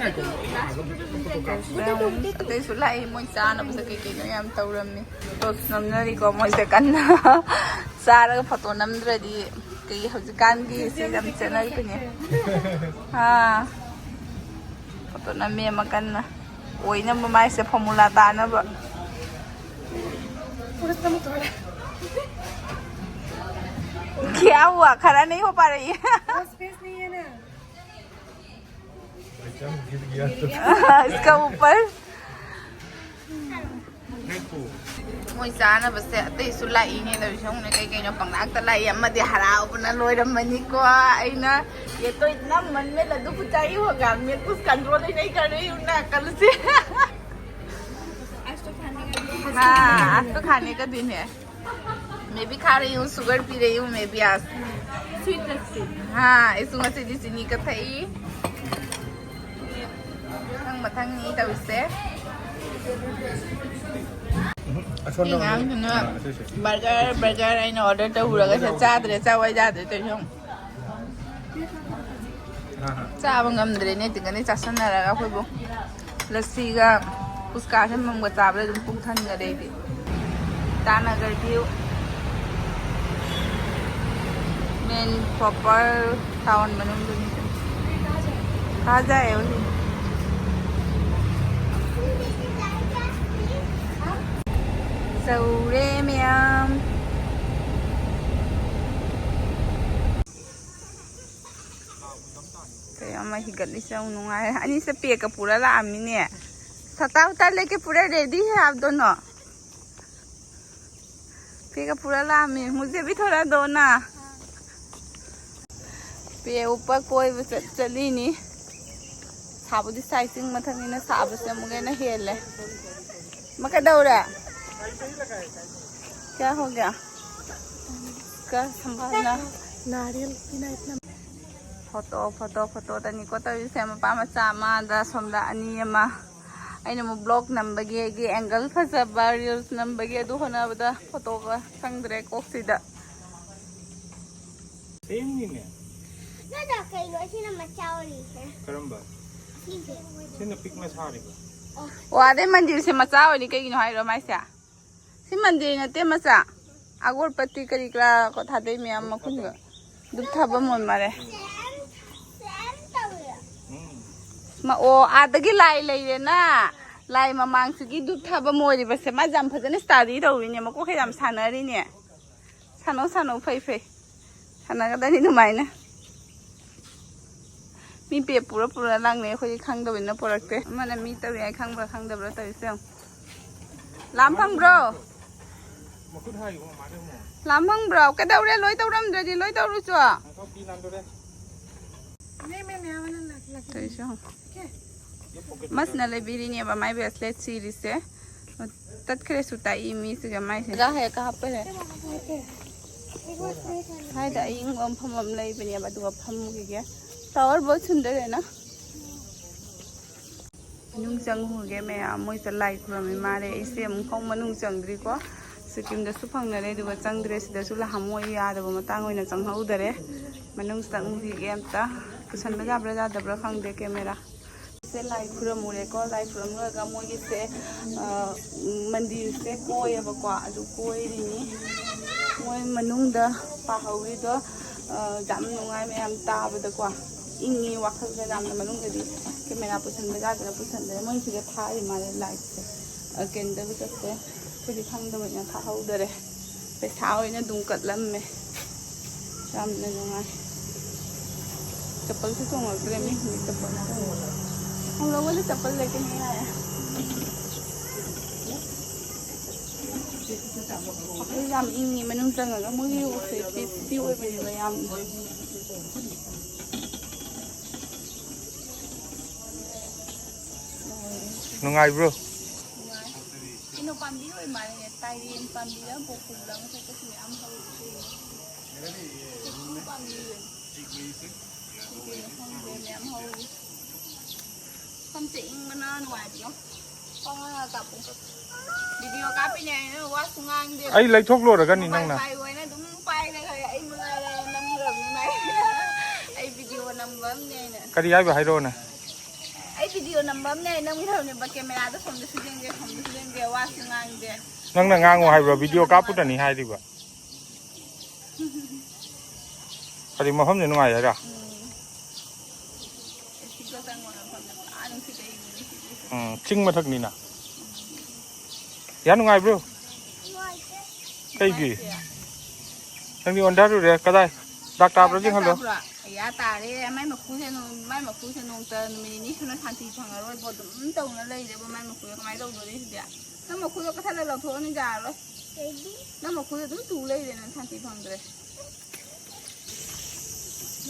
ꯑꯇꯩꯁꯨ ꯂꯥꯛꯏ, ꯃꯣꯏ ꯆꯥꯅꯕꯁꯦ ꯀꯩ ꯀꯩꯅꯣ ꯌꯥꯝ ꯇꯧꯔꯝꯃꯤ꯫ ꯐꯣꯇꯣꯁꯨ ꯅꯝꯅꯔꯤꯀꯣ ꯃꯣꯏꯁꯦ ꯀꯟꯅ꯫ ꯆꯥꯔꯒ ꯐꯣꯇꯣ ꯅꯝꯗ꯭ꯔꯗꯤ ꯀꯩ ꯍꯧꯖꯤꯛꯀꯥꯟꯒꯤ ꯁꯤ ꯌꯥꯝ ꯆꯠꯅꯔꯤꯕꯅꯦ꯫ ꯑꯥ꯫ ꯐꯣꯇꯣ ꯅꯝꯃꯦ ꯑꯃ ꯀꯟꯅ꯫ ꯑꯣꯏꯅꯕ ꯃꯥꯏꯁꯦ ꯐꯣꯔꯃꯨꯂꯥ ꯇꯥꯅꯕ꯫ क्या हुआ? खड़ा नहीं हो पा रही है। इसका ऊपर। ꯃꯣꯏ ꯆꯥꯅꯕꯁꯦ ꯑꯇꯩꯁꯨ ꯂꯥꯛꯏꯅꯦ, ꯇꯧꯔꯤꯁꯦ ꯌꯦꯡꯉꯨꯅꯦ, ꯀꯩ ꯀꯩꯅꯣ ꯄꯪꯂꯥꯛꯇ ꯂꯥꯛꯏ꯫ ꯑꯃꯗꯤ ꯍꯔꯥꯎꯕꯅ ꯂꯣꯏꯔꯝꯃꯅꯤꯀꯣ꯫ ꯑꯩꯅ, "ये तो इतना मन में लड्डू कुछ चाहिए होगा, मैं कुछ कंट्रोल ही नहीं कर रही हूँ ना कल से।" हाँ, आज तो खाने का दिन है। मैं भी खा रही हूँ, शुगर पी रही हूँ मैं भी आज। स्वीट लस्सी। हाँ, इसमें से जिस चीनी का था ये। ꯃꯊꯪ ꯃꯊꯪꯅꯤ ꯇꯧꯔꯤꯁꯦ꯫ ꯑꯁꯣꯝꯗ ꯁꯤ ꯑꯉꯥꯡꯁꯤꯅ ꯑꯥ, ꯁꯤ, ꯁꯤ꯫ ꯕꯔꯒꯔ, ꯕꯔꯒꯔ ꯑꯩꯅ ꯑꯣꯔꯗꯔ ꯇꯧꯔꯨꯔꯒ ꯁꯦ ꯆꯥꯗ꯭ꯔꯦ, ꯆꯥꯎ ꯍꯥꯏ ꯌꯥꯗ꯭ꯔꯦ ꯇꯧꯔꯤꯁꯦ ꯌꯦꯡꯉꯨ꯫ ꯑꯥ, ꯑꯥ꯫ ꯆꯥꯕ ꯉꯝꯗ꯭ꯔꯦꯅꯦ, ꯇꯤꯡꯒꯅꯤ ꯆꯥꯁꯟꯅꯔꯒ ꯑꯩꯈꯣꯏꯕꯨ꯫ ꯂꯁꯤꯒ ꯄꯨꯁꯀꯥ ꯁꯦꯝꯕꯝꯒ ꯆꯥꯕꯗ ꯑꯗꯨꯝ ꯄꯨꯛ ꯊꯟꯒꯔꯦ ꯑꯩꯗꯤ꯫ ꯏꯇꯥꯅꯒꯔ ꯚ꯭ꯌꯨ꯫ ꯃꯦꯟ ꯄ꯭ꯔꯣꯄꯔ ꯇꯥꯎꯟ ꯃꯅꯨꯡꯗꯅꯤ꯫ ꯀꯍꯥ ꯖꯥꯏ ꯍꯧꯖꯤꯛ? ꯆꯧꯔꯦ ꯃꯌꯥꯝ꯫ ꯀꯩ ꯑꯃ ꯍꯤꯒꯠꯂꯤꯁꯦ ꯌꯥꯝ ꯅꯨꯡꯉꯥꯏꯔꯦ꯫ ꯑꯅꯤꯁꯦ ꯄꯦꯛꯀ ꯄꯨꯔ ꯂꯥꯛꯑꯝꯃꯤꯅꯦ꯫ ꯁꯇꯥ ꯎꯇꯥ ꯂꯦꯀꯦ ꯄꯨꯔꯥ ꯔꯦꯗꯤ ꯍꯦ ꯑꯥꯞ ꯗꯣꯅꯣ꯫ ꯄꯦꯛꯀ ꯄꯨꯔ ꯂꯥꯛꯑꯝꯃꯤ꯫ ꯃꯨꯖꯦ ꯚꯤ ꯊꯣꯔꯥ ꯗꯣꯅꯥ꯫ ꯄꯦꯛ ꯎꯞꯄ ꯀꯣꯏꯕ ꯆꯠ-, ꯆꯠꯂꯤꯅꯤ꯫ ꯁꯥꯕꯨꯗꯤ ꯁꯥꯏ, ꯆꯤꯡ ꯃꯊꯛꯅꯤꯅ ꯁꯥꯕꯁꯦ ꯑꯃꯨꯛ ꯍꯦꯟꯅ ꯍꯦꯜꯂꯦ꯫ ꯃꯥ ꯀꯩꯗꯧꯔꯦ? क्या हो गया? इसका संभालना। नारियल पीना इतना ꯐꯣꯇꯣ ꯐꯣꯇꯣ ꯐꯣꯇꯣꯗꯅꯤꯀꯣ ꯇꯧꯔꯤꯁꯦ꯫ ꯃꯄꯥ ꯃꯆꯥ ꯑꯃꯗ ꯁꯣꯝꯗ ꯑꯅꯤ ꯑꯃ꯫ ꯑꯩꯅ ꯑꯃꯨꯛ ꯕ꯭ꯂꯣꯛ ꯅꯝꯕꯒꯤ, ꯑꯩꯒꯤ ꯑꯦꯡꯒꯜ ꯐꯖꯕ ꯔꯤꯜꯁ ꯅꯝꯕꯒꯤ ꯑꯗꯨ ꯍꯣꯠꯅꯕꯗ ꯐꯣꯇꯣꯒ ꯁꯪꯗ꯭ꯔꯦ ꯀꯣꯛꯁꯤꯗ꯫ ꯁꯦꯝꯅꯤꯅꯦ꯫ ꯅꯠꯇ꯭ꯔ ꯀꯩꯅꯣ ꯑꯁꯤꯅ ꯃꯆꯥ ꯑꯣꯏꯔꯤꯁꯦ? ꯀꯔꯝꯕ? ꯁꯤꯁꯦ꯫ ꯁꯤꯅ ꯄꯤꯛꯅ ꯁꯥꯔꯤꯕ꯫ ꯑꯣ, ꯑꯗꯩ ꯃꯟꯗꯤꯔꯁꯦ ꯃꯆꯥ ꯑꯣꯏꯔꯤ ꯀꯩꯒꯤꯅꯣ ꯍꯥꯏꯔꯣ ꯃꯥꯏꯁꯦ? ꯁꯤ ꯃꯟꯗꯤꯔ ꯅꯠꯇꯦ ꯃꯆꯥ꯫ ꯑꯒꯣꯔꯄꯇꯤ ꯀꯔꯤ ꯀꯔꯥ ꯀꯣ ꯊꯥꯗꯩ ꯃꯌꯥꯝ ꯃꯈꯨꯟꯒ꯫ ꯗꯨꯞ ꯊꯥꯕ ꯃꯣꯟ ꯃꯥꯜꯂꯦ꯫ ꯁꯦꯝ ꯇꯧꯔꯦ꯫ ꯎꯝ꯫ ꯃ-, ꯑꯣ, ꯑꯥꯗꯒꯤ ꯂꯥꯏ ꯂꯩꯔꯦꯅ꯫ ꯂꯥꯏ ꯃꯃꯥꯡꯁꯤꯒꯤ ꯗꯨꯞ ꯊꯥꯕ ꯃꯣꯏꯔꯤꯕꯁꯦ꯫ ꯃꯥꯁꯦ ꯌꯥꯝ ꯐꯖꯅ ꯁ꯭ꯇꯥꯗꯤ ꯇꯧꯔꯤꯅꯦ꯫ ꯃꯀꯣꯛꯀ ꯌꯥꯝ ꯁꯥꯟꯅꯔꯤꯅꯦ꯫ ꯁꯥꯟꯅꯧ, ꯁꯥꯟꯅꯧ, ꯐꯩ, ꯐꯩ꯫ ꯁꯥꯟꯅꯒꯗꯕꯅꯤ ꯑꯗꯨꯃꯥꯏꯅ꯫ ꯃꯤ ꯄꯦ ꯄꯨꯔ ꯄꯨꯔ ꯂꯥꯡꯅꯩ, ꯑꯩꯈꯣꯏꯗꯤ ꯈꯪꯗꯕꯅꯤꯅ ꯄꯨꯔꯛꯇꯦ꯫ ꯑꯃꯅ ꯃꯤ ꯇꯧꯔꯤ ꯍꯥꯏ ꯈꯪꯕ꯭ꯔꯥ ꯈꯪꯗꯕ꯭ꯔꯥ ꯇꯧꯔꯤꯁꯦ ꯌꯦꯡꯉꯨ꯫ ꯂꯥꯝ ꯐꯪꯕ꯭ꯔꯣ? ꯃꯈꯨꯠ ꯍꯥꯏꯌꯨ ꯃꯥꯅꯦ ꯑꯃꯨꯛ꯫ ꯂꯥꯝ ꯐꯪꯕ꯭ꯔꯣ? ꯀꯩꯗꯧꯔꯦ? ꯂꯣꯏ ꯇꯧꯔꯝꯗ꯭ꯔꯗꯤ ꯂꯣꯏ ꯇꯧꯔꯨꯆꯣ꯫ ꯉꯥꯏꯈꯣ, ꯐꯤ ꯅꯥꯟꯗꯣꯔꯦ꯫ ꯇꯧꯔꯤꯁꯦ ꯌꯦꯡꯉꯨ꯫ ꯃꯁꯤꯅ ꯂꯩꯕꯤꯔꯤꯅꯦꯕ ꯃꯥꯏ ꯕ꯭ꯔꯦꯁꯂꯦꯠ ꯁꯤꯔꯤꯁꯦ꯫ ꯇꯠꯈ꯭ꯔꯦꯁꯨ ꯇꯥꯛꯏ ꯃꯤꯁꯤꯒ ꯃꯥꯏꯁꯦ꯫ ꯍꯦꯛ ꯍꯥꯞꯄꯁꯦ꯫ ꯁ꯭ꯋꯥꯏꯗ ꯑꯏꯪꯕ ꯃꯐꯝ ꯑꯃ ꯂꯩꯕꯅꯦꯕ, ꯑꯗꯨꯒ ꯐꯝꯃꯨꯈꯤꯒꯦ꯫ Flower boat ꯁꯨꯟꯗꯔꯦꯅ꯫ ꯃꯅꯨꯡ ꯆꯪꯉꯨꯒꯦ ꯃꯌꯥꯝ, ꯃꯣꯏꯁꯤꯗ ꯂꯥꯏ ꯈꯨꯔꯝꯃꯤ ꯃꯥꯜꯂꯦ꯫ ꯑꯩꯁꯦ ꯑꯃꯨꯛꯐꯥꯎ ꯃꯅꯨꯡ ꯆꯪꯗ꯭ꯔꯤꯀꯣ꯫ ꯁꯤꯀꯤꯝꯗꯁꯨ ꯐꯪꯅꯔꯦ, ꯑꯗꯨꯒ ꯆꯪꯗ꯭ꯔꯦ꯫ ꯁꯤꯗꯁꯨ ꯂꯥꯛꯍꯝꯃꯣꯏ ꯌꯥꯗꯕ ꯃꯇꯥꯡ ꯑꯣꯏꯅ ꯆꯪꯍꯧꯗꯔꯦ꯫ ꯃꯅꯨꯡ ꯆꯪꯉꯨꯈꯤꯒꯦ ꯑꯝꯇ꯫ ꯄꯨꯁꯟꯕ ꯌꯥꯕ꯭ꯔꯥ ꯌꯥꯗꯕ꯭ꯔꯥ ꯈꯪꯗꯦ ꯀꯦꯃꯦꯔꯥ꯫ ꯁꯦ ꯂꯥꯏ ꯈꯨꯔꯝꯃꯨꯔꯦꯀꯣ꯫ ꯂꯥꯏ ꯈꯨꯔꯝꯃꯨꯔꯒ ꯃꯣꯏꯒꯤꯁꯦ, ꯑ, ꯃꯟꯗꯤꯔꯁꯦ ꯀꯣꯏꯌꯦꯕꯀꯣ꯫ ꯑꯗꯨ ꯀꯣꯏꯔꯤꯅꯤ꯫ ꯃꯣꯏ ꯃꯅꯨꯡꯗ ꯄꯥꯍꯧꯔꯤꯗꯣ, ꯑ, ꯌꯥꯝ ꯅꯨꯡꯉꯥꯏ ꯃꯌꯥꯝ ꯇꯥꯕꯗꯀꯣ꯫ ꯏꯪꯉꯤ ꯋꯥꯈꯜꯒ ꯌꯥꯝꯅ ꯃꯅꯨꯡꯗꯗꯤ꯫ ꯀꯦꯃꯦꯔꯥ ꯄꯨꯁꯟꯕ ꯌꯥꯗꯅ ꯄꯨꯁꯟꯗ꯭ꯔꯦ꯫ ꯃꯣꯏ ꯁꯤꯗ ꯊꯥꯔꯤ ꯃꯥꯜꯂꯦ ꯂꯥꯏꯠꯁꯦ꯫ ꯑ, ꯀꯦꯟꯗꯜꯒꯁꯦ꯫ ꯑꯩꯈꯣꯏꯗꯤ ꯈꯪꯗꯕꯅꯤꯅ ꯊꯥꯍꯧꯗꯔꯦ꯫ ꯄꯩꯁꯥ ꯑꯣꯏꯅ ꯑꯗꯨꯝ ꯀꯠꯂꯝꯃꯦ꯫ ꯌꯥꯝꯅ ꯅꯨꯡꯉꯥꯏ꯫ ꯆꯄꯜꯁꯨ ꯇꯣꯡꯉꯛꯇ꯭ꯔꯦ ꯃꯤꯁꯤꯡꯗꯤ ꯆꯄꯜ ꯇꯣꯡꯉꯦ꯫ ꯍꯝ ꯂꯣꯒꯣ ꯅ ꯆꯄꯜ ꯂꯦꯀꯦ ꯅꯍꯤ ꯑꯥꯌꯦ꯫ ꯑꯩꯈꯣꯏ ꯌꯥꯝ ꯏꯪꯉꯤ ꯃꯅꯨꯡ ꯆꯪꯉꯒ꯫ ꯃꯣꯏꯒꯤ ꯔꯣꯛꯁꯦ ꯄꯤꯁꯇꯤ ꯑꯣꯏꯕꯅꯦꯕ ꯌꯥꯝꯅ꯫ ꯅꯨꯡꯉꯥꯏꯕ꯭ꯔꯣ? ꯀꯩꯅꯣ ꯄꯥꯝꯕꯤ ꯑꯣꯏ ꯃꯥꯜꯂꯦꯅꯦ, ꯇꯥꯏꯔꯦꯟ ꯄꯥꯝꯕꯤꯔ ꯕꯣꯀꯨꯜꯂ ꯃꯊꯛꯇꯁꯨ ꯃꯌꯥꯝ ꯍꯧꯔꯤ꯫ ꯆꯦꯛꯄꯨ ꯄꯥꯝꯕꯤ ꯑꯣꯏ꯫ ꯀꯩꯅꯣ ꯈꯪꯗꯦ, ꯃꯌꯥꯝ ꯍꯧꯔꯤ꯫ ꯃꯐꯝꯁꯦ ꯏꯪꯕꯅ ꯅꯨꯡꯉꯥꯏꯕꯅꯣ꯫ ꯈꯣꯡ ꯍꯥꯝꯃ ꯀꯥꯞꯄꯨ꯫ ꯚꯤꯗꯤꯑꯣ ꯀꯥꯞꯄꯤꯅꯦ ꯍꯥꯏꯅ ꯋꯥꯁꯨ ꯉꯥꯡꯗꯦ꯫ ꯑꯩ ꯂꯩꯊꯣꯛꯂꯨꯔꯒꯅꯤ ꯃꯣꯕꯥꯏꯜ ꯅꯪꯅ꯫ ꯄꯥꯏꯌꯣ ꯍꯥꯏꯅ ꯑꯗꯨꯝ ꯄꯥꯏꯔꯒ ꯑꯩ ꯃꯉꯥꯏꯔꯦ ꯅꯝꯈ꯭ꯔꯕꯅꯤ ꯃꯥꯏ꯫ ꯑꯩ ꯚꯤꯗꯤꯑꯣ ꯅꯝꯕ ꯑꯃꯅꯦ ꯑꯩꯅ꯫ ꯀꯔꯤ ꯍꯥꯏꯕ ꯍꯥꯏꯔꯛꯑꯣꯅꯦ꯫ ꯑꯩ ꯚꯤꯗꯤꯑꯣ ꯅꯝꯕ ꯑꯃꯅꯦ ꯑꯩ ꯅꯝꯈ꯭ꯔꯕꯅꯦꯕ꯫ ꯀꯦꯃꯦꯔꯥꯗ ꯁꯣꯝꯗꯁꯨ ꯌꯦꯡꯗꯦ, ꯁꯣꯝꯗꯁꯨ ꯌꯦꯡꯗꯦ, ꯋꯥꯁꯨ ꯉꯥꯡꯗꯦ꯫ ꯅꯪꯅ ꯉꯥꯡꯉꯨ ꯍꯥꯏꯕ꯭ꯔꯣ? ꯚꯤꯗꯤꯑꯣ ꯀꯥꯞꯄꯨꯗꯅꯤ ꯍꯥꯏꯔꯤꯕ꯫ ꯀꯔꯤ ꯃꯐꯝꯁꯦ ꯅꯨꯡꯉꯥꯏ ꯍꯥꯏꯔ? ꯎꯝ꯫ ꯎꯝ, ꯆꯤꯡ ꯃꯊꯛꯅꯤꯅ꯫ ꯌꯥꯝ ꯅꯨꯡꯉꯥꯏꯕ꯭ꯔꯣ? ꯀꯩꯒꯤ? ꯅꯪꯗꯤ ꯑꯣꯟꯊꯔꯨꯔꯦ꯫ ꯀꯗꯥꯏ? ꯗꯥꯛ ꯇꯥꯕ꯭ꯔꯣ ꯌꯦꯡꯍꯜꯂꯣ꯫ ꯇꯥꯕ꯭ꯔꯣ? ꯑꯌꯥ, ꯇꯥꯔꯦ꯫ ꯃꯥꯏ ꯃꯈꯨꯁꯦ ꯅꯣꯡ-, ꯃꯥꯏ ꯃꯈꯨꯁꯦ ꯅꯣꯡꯇ ꯅꯨꯃꯤꯠ ꯅꯤꯅꯤ ꯁꯨꯅ ꯁꯥꯟꯇꯤ ꯐꯪꯉꯔꯣꯏꯕꯣ꯫ ꯑꯗꯨꯝ ꯇꯧꯅ ꯂꯩꯔꯦꯕꯣ꯫ ꯃꯥꯏ ꯃꯈꯨꯁꯦ ꯀꯃꯥꯏꯅ ꯇꯧꯗꯣꯔꯤ ꯁꯤꯗꯤ? ꯅꯪ ꯃꯈꯨꯗꯣ ꯀꯛꯊꯠꯂ ꯂꯧꯊꯣꯛꯑꯅꯤ ꯌꯥꯔꯔꯣꯏ꯫ ꯅꯪ ꯃꯈꯨꯗꯣ ꯑꯗꯨꯝ ꯇꯨ ꯂꯩꯔꯦ ꯅꯪ ꯁꯥꯟꯇꯤ ꯐꯪꯗ꯭ꯔꯦ꯫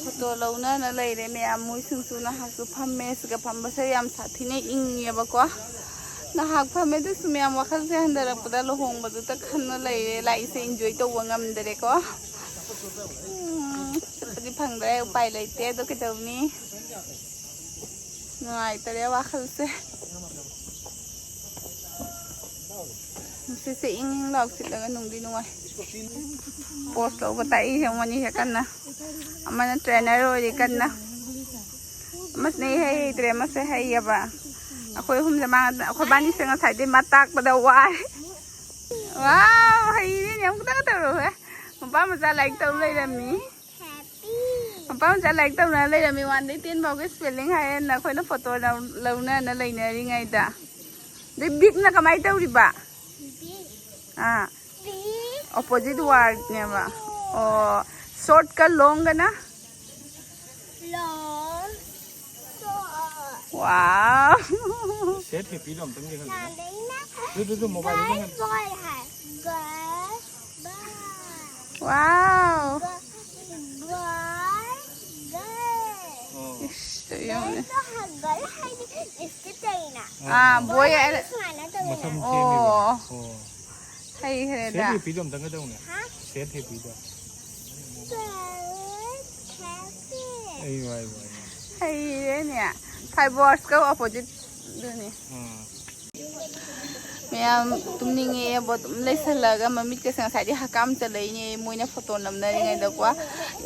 ꯐꯣꯇꯣ ꯂꯧꯅꯅ ꯂꯩꯔꯦ ꯃꯌꯥꯝ꯫ ꯃꯣꯏꯁꯤꯡꯁꯨ ꯅꯍꯥꯛꯁꯨ ꯐꯝꯃꯦ꯫ ꯁꯤꯒ ꯐꯝꯕꯁꯦ ꯌꯥꯝ ꯁꯥꯊꯤꯅ ꯏꯪꯉꯦꯕꯀꯣ꯫ ꯅꯍꯥꯛ ꯐꯝꯃꯦ ꯑꯗꯨꯁꯨ ꯃꯌꯥꯝ ꯋꯥꯈꯜꯁꯦ ꯍꯟꯊꯔꯛꯄꯗ ꯂꯨꯍꯣꯡꯕꯗꯨꯇ ꯈꯟꯅ ꯂꯩꯔꯦ꯫ ꯂꯥꯛꯏꯁꯦ ꯏꯟꯖꯣꯏ ꯇꯧꯕ ꯉꯝꯗꯔꯦꯀꯣ꯫ ꯎꯝ, ꯆꯠꯄꯗꯤ ꯐꯪꯗ꯭ꯔꯦ, ꯎꯄꯥꯏ ꯂꯩꯇꯦ꯫ ꯑꯗꯣ ꯀꯩꯗꯧꯅꯤ? ꯅꯨꯡꯉꯥꯏꯇꯔꯦ ꯋꯥꯈꯜꯁꯦ꯫ ꯅꯨꯡꯁꯤꯠꯁꯦ ꯏꯪ ꯏꯪ ꯂꯥꯎ ꯁꯤꯠꯂꯒ ꯅꯨꯡꯗꯤ ꯅꯨꯡꯉꯥꯏ꯫ ꯄꯣꯁ ꯂꯧꯕ ꯇꯥꯛꯏ ꯌꯦꯡꯉꯣꯅꯤꯁꯦ ꯀꯟꯅ꯫ ꯑꯃꯅ ꯇ꯭ꯔꯦꯅꯔ ꯑꯣꯏꯔꯤ ꯀꯟꯅ꯫ ꯑꯃꯁꯤꯅ ꯏꯍꯩ ꯍꯩꯇ꯭ꯔꯦ, ꯑꯃꯁꯦ ꯍꯩꯌꯦꯕ꯫ ꯑꯩꯈꯣꯏ ꯑꯍꯨꯝꯁꯦ ꯃꯥ, ꯑꯩꯈꯣꯏ ꯕꯥꯅꯤꯁꯦ ꯉꯁꯥꯏꯗꯩ ꯃꯥ ꯇꯥꯛꯄꯗ ꯋꯥꯔꯦ꯫ ꯋꯥꯎ, ꯍꯩꯔꯦꯅꯦ, ꯑꯃꯨꯛꯇꯒ ꯇꯧꯔꯛꯎꯍꯦ꯫ ꯃꯄꯥ ꯃꯆꯥ ꯂꯥꯏꯔꯤꯛ ꯇꯧ ꯂꯩꯔꯝꯃꯤ꯫ ꯃꯄꯥ ꯃꯆꯥ ꯂꯥꯏꯔꯤꯛ ꯇꯧꯅ ꯂꯩꯔꯝꯃꯤ꯫ One ꯗꯩ ten ꯐꯥꯎꯒꯤ spelling ꯍꯥꯏꯌꯦꯅ ꯑꯩꯈꯣꯏꯅ ꯐꯣꯇꯣ ꯂꯧ-, ꯂꯧꯅꯅ ꯂꯩꯅꯔꯤꯉꯩꯗ꯫ ꯑꯗꯩ big ꯅ ꯀꯃꯥꯏꯅ ꯇꯧꯔꯤꯕ? ꯑꯥ꯫ Opposite word ꯅꯦꯕ꯫ ꯑꯣ, short ꯀ long ꯒꯅ? Long, short꯫ Wow꯫ Set happy ꯗꯣ ꯑꯝꯇꯪ ꯌꯦꯡꯍꯜꯂꯨꯅꯦ꯫ ꯅꯥꯟꯗꯩꯅ ꯑꯗꯨ, ꯑꯗꯨ, ꯑꯗꯨ, mobile ꯗ girl ꯌꯦꯡꯍꯜꯂꯨ꯫ Boy ꯍꯥꯏ꯫ Girl boy꯫ Wow꯫ Girl, boy, girl꯫ ꯑꯣ꯫ ꯏꯁ, ꯇꯧ ꯌꯦꯡꯉꯨꯅꯦ꯫ Girl ꯗꯣ ꯍ-, girl ꯍꯥꯏꯗꯤ ꯏꯁꯀꯤ ꯇꯩꯅ꯫ ꯑꯥ, boy ꯍꯥꯏꯔ-, ꯁꯨꯃꯥꯏꯅ ꯇꯧꯋꯤꯅ꯫ ꯃꯁꯝ ꯁꯦꯝꯃꯤꯕ꯫ ꯑꯣ꯫ ꯑꯣ꯫ ꯍꯩꯈ꯭ꯔꯦꯗ꯫ Set happy ꯗꯣ ꯑꯝꯇꯪꯒ ꯇꯧꯅꯦ꯫ ꯍꯥ? Set happy ꯗꯣ꯫ Set happy꯫ ꯑꯩ ꯋꯥꯏ ꯋꯥꯏ꯫ ꯍꯩꯔꯦꯅꯦ꯫ ꯐꯥꯏꯕꯣꯔꯁꯀ ꯑꯣꯄꯣꯖꯤꯠ ꯑꯗꯨꯅꯤ꯫ ꯎꯝ꯫ ꯃꯌꯥꯝ ꯇꯨꯝꯅꯤꯡꯉꯦꯕꯣ, ꯑꯗꯨꯝ ꯂꯩꯁꯜꯂꯒ ꯃꯃꯤꯠꯀꯁꯦ ꯉꯁꯥꯏꯗꯤ ꯍꯀꯥꯝ ꯆꯠꯂꯛꯏꯅꯦ, ꯃꯣꯏꯅ ꯐꯣꯇꯣ ꯅꯝꯅꯔꯤꯉꯩꯗꯀꯣ꯫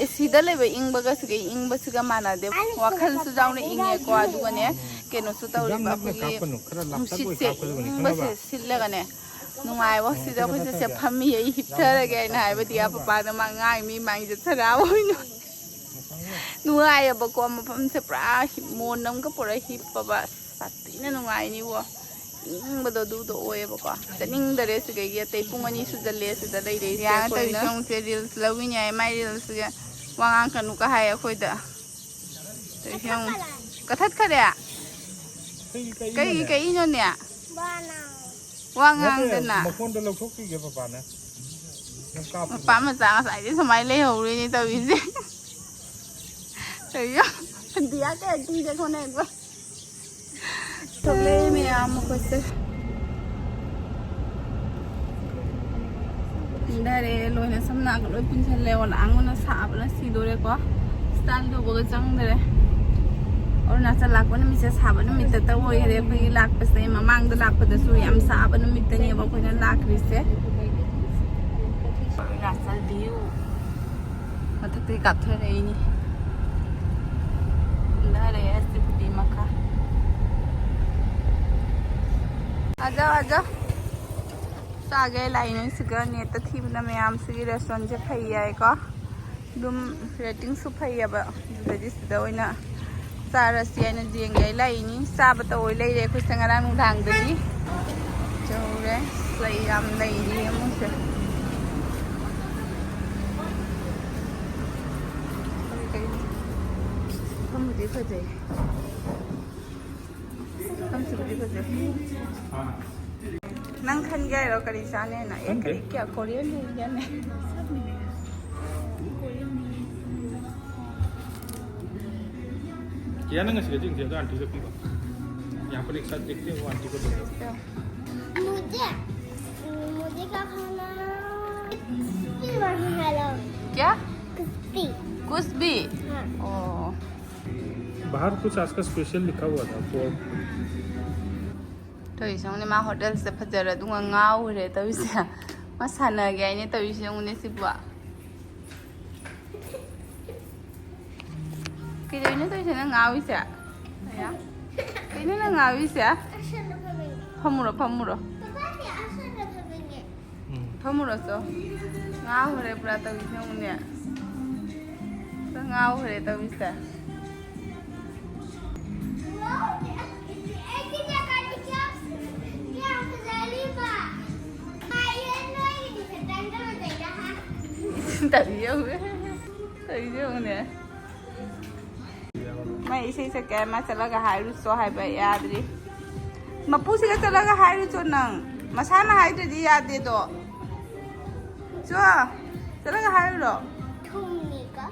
ꯑꯦꯁꯤꯗ ꯂꯩꯕ ꯏꯪꯕꯒꯁꯤꯒ ꯏꯪꯕꯁꯤꯒ ꯃꯥꯟꯅꯗꯦ꯫ ꯋꯥꯈꯜꯁꯨ ꯌꯥꯎꯅ ꯏꯪꯉꯦꯀꯣ꯫ ꯑꯗꯨꯒꯅꯦ, ꯀꯩꯅꯣꯁꯨ ꯇꯧꯔꯤꯕ, ꯑꯩꯈꯣꯏꯒꯤ ꯅꯨꯡꯁꯤꯠꯁꯦ ꯏꯪꯕꯁꯦ ꯁꯤꯠꯂꯒꯅꯦ ꯅꯨꯡꯉꯥꯏꯕ꯫ ꯁꯤꯗ ꯑꯩꯈꯣꯏꯁꯦ ꯁꯦ ꯐꯝꯃꯤ, ꯑꯩ ꯍꯤꯞꯊꯔꯒꯦ ꯍꯥꯏꯅ ꯍꯥꯏꯕꯗꯤ ꯄꯄꯥꯅ ꯃꯥ ꯉꯥꯡꯉꯤ, ꯃꯤ ꯃꯥꯡꯁꯦ ꯁꯔꯥ ꯑꯣꯏꯅ ꯅꯨꯡꯉꯥꯏꯌꯦꯕꯀꯣ꯫ ꯃꯐꯝꯁꯦ ꯄꯨꯔꯥ ꯍꯤꯞ-, ꯃꯣꯟ ꯑꯃꯒ ꯄꯨꯔꯥ ꯍꯤꯞꯄꯕ꯫ ꯁꯥꯊꯤꯅ ꯅꯨꯡꯉꯥꯏꯅꯤꯕꯣ꯫ ꯏꯪꯕꯗꯣ ꯑꯗꯨꯗꯣ ꯑꯣꯏꯌꯦꯕꯀꯣ꯫ ꯆꯠꯅꯤꯡꯗꯔꯦ ꯁꯤꯗꯒꯤ꯫ ꯑꯇꯩ ꯄꯨꯡ ꯑꯅꯤ ꯁꯨꯖꯜꯂꯦ ꯁꯤꯗ ꯂꯩꯔꯛꯏꯁꯦ꯫ ꯌꯥꯔꯦ, ꯑꯩꯈꯣꯏꯅ ꯇꯧꯔꯤꯁꯦ ꯌꯦꯡꯉꯨꯁꯦ, ꯔꯤꯜꯁ ꯂꯧꯕꯤꯅꯦ ꯍꯥꯏ, ꯃꯥꯏ ꯔꯤꯜꯁꯀꯤ ꯋꯥ ꯉꯥꯡ ꯀꯅꯨꯀ ꯍꯥꯏ ꯑꯩꯈꯣꯏꯗ꯫ ꯇꯧꯔꯤꯁꯦ ꯌꯦꯡꯉꯨ꯫ ꯀꯊꯠꯈꯔꯦ? ꯀꯩꯒꯤ ꯀꯩꯒꯤꯅꯣꯅꯦ? ꯀꯩꯅꯣꯅꯦ? ꯋꯥ ꯅꯠꯇꯦ, ꯉꯥꯡꯗꯅ꯫ ꯃꯈꯣꯟꯗꯣ ꯂꯧꯊꯣꯛꯄꯤꯒꯦ ꯄꯄꯥꯅ꯫ ꯅꯪ ꯀꯥꯞꯄꯨ꯫ ꯃꯄꯥ ꯃꯆꯥ ꯉꯁꯥꯏꯗꯤ ꯁꯨꯃꯥꯏꯅ ꯂꯩꯍꯧꯔꯤꯅꯦ ꯇꯧꯔꯤꯁꯦ꯫ ꯀꯩꯅꯣ? ꯗꯤꯌꯥ ꯀꯌꯥ ꯇꯤꯡꯒꯦ ꯈꯣꯠꯅ ꯍꯦꯛ ꯊꯣꯛꯂꯛꯑꯦ ꯃꯌꯥꯝ ꯑꯩꯈꯣꯏꯁꯦ꯫ ꯍꯟꯊꯔꯦ ꯂꯣꯏꯅ, ꯁꯝ ꯅꯥꯒ ꯂꯣꯏ ꯄꯨꯟꯁꯜꯂꯦ꯫ ꯑꯣꯂꯥꯡꯕꯅ ꯁꯥꯕꯅ ꯁꯤꯗꯣꯔꯦꯀꯣ꯫ ꯁ꯭ꯇꯥꯏꯜ ꯇꯧꯕꯒ ꯆꯪꯗꯔꯦ꯫ ꯑꯔꯨꯅꯥꯆꯜ ꯂꯥꯛꯄ ꯅꯨꯃꯤꯠꯁꯦ ꯁꯥꯕ ꯅꯨꯃꯤꯠꯇꯇ ꯑꯣꯏꯈꯔꯦ ꯑꯩꯈꯣꯏꯒꯤ ꯂꯥꯛꯄꯁꯦ꯫ ꯃꯃꯥꯡꯗ ꯂꯥꯛꯄꯗꯁꯨ ꯌꯥꯝ ꯁꯥꯕ ꯅꯨꯃꯤꯠꯇꯅꯦꯕ ꯑꯩꯈꯣꯏꯅ ꯂꯥꯛꯈ꯭ꯔꯤꯁꯦ꯫ ꯑꯔꯨꯅꯥꯆꯜ ꯚ꯭ꯌꯨ ꯃꯊꯛꯇꯒꯤ ꯀꯥꯞꯊꯔꯛꯏꯅꯤ꯫ ꯍꯟꯊꯔꯛꯑꯦ ꯁꯤꯕꯨꯗꯤ ꯃꯈꯥ꯫ ꯑꯖꯥꯎ, ꯑꯖꯥꯎ꯫ ꯆꯥꯒꯦ ꯂꯥꯛꯏꯅꯦ ꯁꯤꯒ꯫ ꯅꯦꯠꯇ ꯊꯤꯕꯅ ꯃꯌꯥꯝꯁꯤꯒꯤ ꯔꯦꯁꯇꯨꯔꯦꯟꯁꯦ ꯐꯩ ꯍꯥꯏꯀꯣ꯫ ꯑꯗꯨꯝ ꯔꯦꯇꯤꯡꯁꯨ ꯐꯩꯌꯦꯕ꯫ ꯑꯗꯨꯗꯒꯤ ꯁꯤꯗ ꯑꯣꯏꯅ ꯆꯥꯔꯁꯤ ꯍꯥꯏꯅ ꯌꯦꯡꯒꯦ ꯂꯥꯛꯏꯅꯤ꯫ ꯆꯥꯕꯇ ꯑꯣꯏ ꯂꯩꯔꯦ ꯑꯩꯈꯣꯏꯁꯦ ꯉꯔꯥꯡ ꯅꯨꯡꯗꯥꯡꯗꯒꯤ꯫ ꯆꯧꯔꯦ꯫ ꯂꯩ ꯌꯥꯝ ꯂꯩꯔꯤ ꯑꯃꯨꯛꯁꯦ꯫ ꯀꯔꯤ ꯀꯔꯤ? ꯃꯐꯝꯕꯨꯗꯤ ꯐꯖꯩ꯫ ꯃꯐꯝꯁꯤꯕꯨꯗꯤ ꯐꯖꯩ꯫ ꯅꯪ ꯈꯟꯒꯦ ꯍꯥꯏꯔꯣ ꯀꯔꯤ ꯆꯥꯅꯦꯅ? ꯑꯦ, ꯈꯪꯗꯦ꯫ ꯀꯔꯤ ꯀꯌꯥ ꯀꯣꯔꯤꯌꯟ ꯂꯩꯒꯦꯅꯦ? ꯀꯤꯌꯥ, ꯅꯪ ꯉꯁꯤ ꯀꯩꯗꯧ ꯌꯦꯡꯁꯦ? ꯑꯗꯣ ꯑꯟꯇꯤꯗ ꯄꯤꯕ꯫ ꯌꯥꯝ ꯀꯟꯅ ꯑꯦꯛꯁꯥꯏꯠ ꯑꯦꯛꯇꯤꯚ ꯑꯣꯏ ꯑꯟꯇꯤꯒ ꯇꯧꯕꯗꯣ꯫ मुझे, मुझे क्या खाना? क्रिस्पी वाला खाना। क्या? क्रिस्पी। कुछ भी? हाँ। ओ। बाहर कुछ आज का स्पेशल लिखा हुआ था, फॉर। ꯇꯧꯔꯤꯁꯦ ꯌꯦꯡꯉꯨꯅꯦ, ꯃꯥ ꯍꯣꯇꯦꯜꯁꯤꯗ ꯐꯖꯔ ꯑꯗꯨꯒ ꯉꯥꯎꯈ꯭ꯔꯦ ꯇꯧꯔꯤꯁꯦ꯫ ꯃꯥ ꯁꯥꯟꯅꯒꯦ ꯍꯥꯏꯅꯦ ꯇꯧꯔꯤꯁꯦ ꯌꯦꯡꯉꯨꯅꯦ ꯁꯤꯕꯨ꯫ ꯀꯩꯗꯧꯔꯤꯅꯣ ꯇꯧꯔꯤꯁꯦ ꯅꯪ ꯉꯥꯎꯔꯤꯁꯦ? ꯑꯌꯥ꯫ ꯀꯩꯅꯣ ꯅꯪ ꯉꯥꯎꯔꯤꯁꯦ? ꯑꯁꯣꯝꯗ ꯐꯝꯃꯤꯅꯦ꯫ ꯐꯝꯃꯨꯔꯣ, ꯐꯝꯃꯨꯔꯣ꯫ ꯄꯄꯥꯁꯦ ꯑꯁꯣꯝꯗ ꯐꯝꯃꯤꯅꯦ꯫ ꯎꯝ꯫ ꯐꯝꯃꯨꯔꯣ ꯆꯣ꯫ ꯉꯥꯎꯈ꯭ꯔꯦ ꯄꯨꯔꯥ ꯇꯧꯔꯤꯁꯦ ꯌꯦꯡꯉꯨꯅꯦ꯫ ꯄꯨꯔꯥ ꯉꯥꯎꯈ꯭ꯔꯦ ꯇꯧꯔꯤꯁꯦ꯫ ꯇꯧꯔꯤ ꯌꯦꯡꯉꯨꯅꯦ꯫ ꯇꯧꯔꯤꯁꯦ ꯌꯦꯡꯉꯨꯅꯦ꯫ ꯃꯥ ꯏꯁꯩ ꯁꯛꯀꯦ ꯍꯥꯏ, ꯃꯥ ꯆꯠꯂꯒ ꯍꯥꯏꯔꯨꯆꯣ ꯍꯥꯏꯕ ꯌꯥꯗ꯭ꯔꯤ꯫ ꯃꯄꯨꯁꯤꯒ ꯆꯠꯂꯒ ꯍꯥꯏꯔꯨꯆꯣ ꯅꯪ꯫ ꯃꯁꯥꯅ ꯍꯥꯏꯗ꯭ꯔꯗꯤ ꯌꯥꯗꯦꯗꯣ꯫ ꯆꯣ, ꯆꯠꯂꯒ ꯍꯥꯏꯔꯨꯔꯣ꯫ ꯊꯨꯝꯅꯤꯀꯣ꯫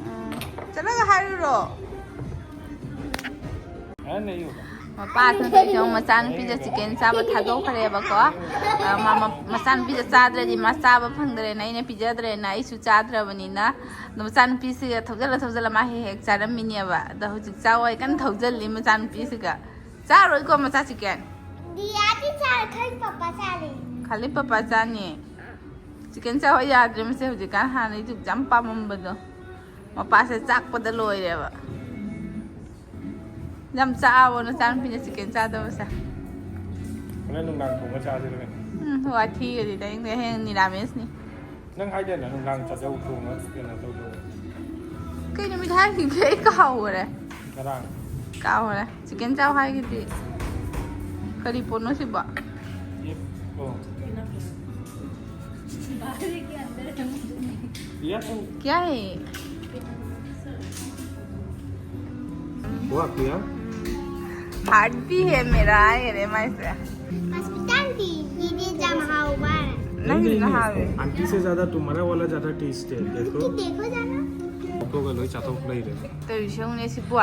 ꯎꯝ, ꯆꯠꯂꯒ ꯍꯥꯏꯔꯨꯔꯣ꯫ ꯃꯄꯥꯁꯤꯅ ꯇꯧꯔꯤꯁꯦ ꯌꯦꯡꯉꯨ, ꯃꯆꯥꯅꯨꯄꯤꯁꯦ ꯆꯤꯀꯦꯟ ꯆꯥꯕ ꯊꯥꯗꯣꯛꯈ꯭ꯔꯦꯕꯀꯣ꯫ ꯑ, ꯃ-, ꯃ-, ꯃꯆꯥꯅꯨꯄꯤꯁꯦ ꯆꯥꯗ꯭ꯔꯗꯤ ꯃꯥ ꯆꯥꯕ ꯐꯪꯗ꯭ꯔꯦꯅ ꯑꯩꯅ ꯄꯤꯖꯗ꯭ꯔꯦꯅ ꯑꯩꯁꯨ ꯆꯥꯗ꯭ꯔꯕꯅꯤꯅ꯫ ꯑꯗꯣ ꯃꯆꯥꯅꯨꯄꯤꯁꯤꯒ ꯊꯧꯖꯜꯂ ꯊꯧꯖꯜꯂ ꯃꯥ ꯍꯦꯛ ꯍꯦꯛ ꯆꯥꯔꯝꯃꯤꯅꯦꯕ꯫ ꯑꯗꯣ ꯍꯧꯖꯤꯛ ꯆꯥꯎ ꯍꯥꯏ ꯀꯟꯅ ꯊꯧꯖꯜꯂꯤ ꯃꯆꯥꯅꯨꯄꯤꯁꯤꯒ꯫ ꯆꯥꯔꯣꯏꯀꯣ ꯃꯆꯥ ꯆꯤꯀꯦꯟ? ꯗꯤꯌꯥꯗꯤ ꯆꯥꯔꯦ, ꯈꯜꯂꯤ ꯄꯄꯥ ꯆꯥꯔꯦ꯫ ꯈꯜꯂꯤ ꯄꯄꯥ ꯆꯥꯅꯤ꯫ ꯆꯤꯀꯦꯟ ꯆꯥꯎ ꯍꯥꯏ ꯌꯥꯗ꯭ꯔꯦ ꯃꯁꯦ ꯍꯧꯖꯤꯛꯀꯥꯟ, ꯍꯥꯟꯅꯗꯤ ꯌꯥꯝ ꯄꯥꯝꯃꯝꯕꯗꯣ꯫ ꯃꯄꯥꯁꯦ ꯆꯥꯛꯄꯗ ꯂꯣꯏꯔꯦꯕ꯫ ꯌꯥꯝ ꯆꯥꯛꯑꯕꯣ ꯅꯆꯥꯅꯨꯄꯤꯅ ꯆꯤꯀꯦꯟ ꯆꯥꯗꯕꯁꯦ? ꯍꯣꯔꯦꯟ ꯅꯨꯡꯗꯥꯡ ꯊꯣꯡꯉ ꯆꯥꯁꯤꯔ ꯀꯩꯅꯣ? ꯎꯝ, ꯋꯥꯊꯤꯒꯗꯤ ꯇꯥꯅꯤꯡꯗꯦ, ꯍꯌꯦꯡ ꯅꯤꯔꯥꯃꯦꯁꯅꯤ꯫ ꯅꯪ ꯍꯥꯏꯗꯥꯏꯅꯦ ꯅꯨꯡꯗꯥꯡ ꯆꯥꯛ ꯊꯣꯡꯉ ꯀꯩꯅꯣ ꯇꯧꯗꯧꯕ? ꯀꯩ ꯅꯨꯃꯤꯠ ꯍꯥꯏꯈꯤꯒꯦ? ꯑꯩ ꯀꯥꯎꯈꯔꯦ꯫ ꯉꯔꯥꯡ꯫ ꯀꯥꯎꯈꯔꯦ꯫ ꯆꯤꯀꯦꯟ ꯆꯥꯎ ꯍꯥꯏꯈꯤꯗꯤ꯫ ꯀꯔꯤ ꯄꯣꯠꯅꯣ ꯁꯤꯕꯣ? ꯑꯦ, ꯑꯣ꯫ क्या है? हुआ क्या? हार्ट भी है मेरा, ये रे माय से। ꯍꯣꯁꯄꯤꯇꯥꯜꯒꯤ ꯌꯦꯟꯗꯦꯝ ꯌꯥꯝ ꯍꯥꯎꯕ꯫ ꯅꯪꯒꯤꯗꯨꯅ ꯍꯥꯎꯋꯦ꯫ आंटी से ज्यादा तुम्हारा वाला ज्यादा टेस्ट है, देखो। देखो जरा। ꯐꯣꯇꯣꯒ ꯂꯣꯏ ꯆꯥꯊꯣꯛ ꯂꯩꯔꯦ꯫ ꯇꯧꯔꯤꯁꯦ ꯌꯦꯡꯉꯨꯅꯦ ꯁꯤꯕꯨ꯫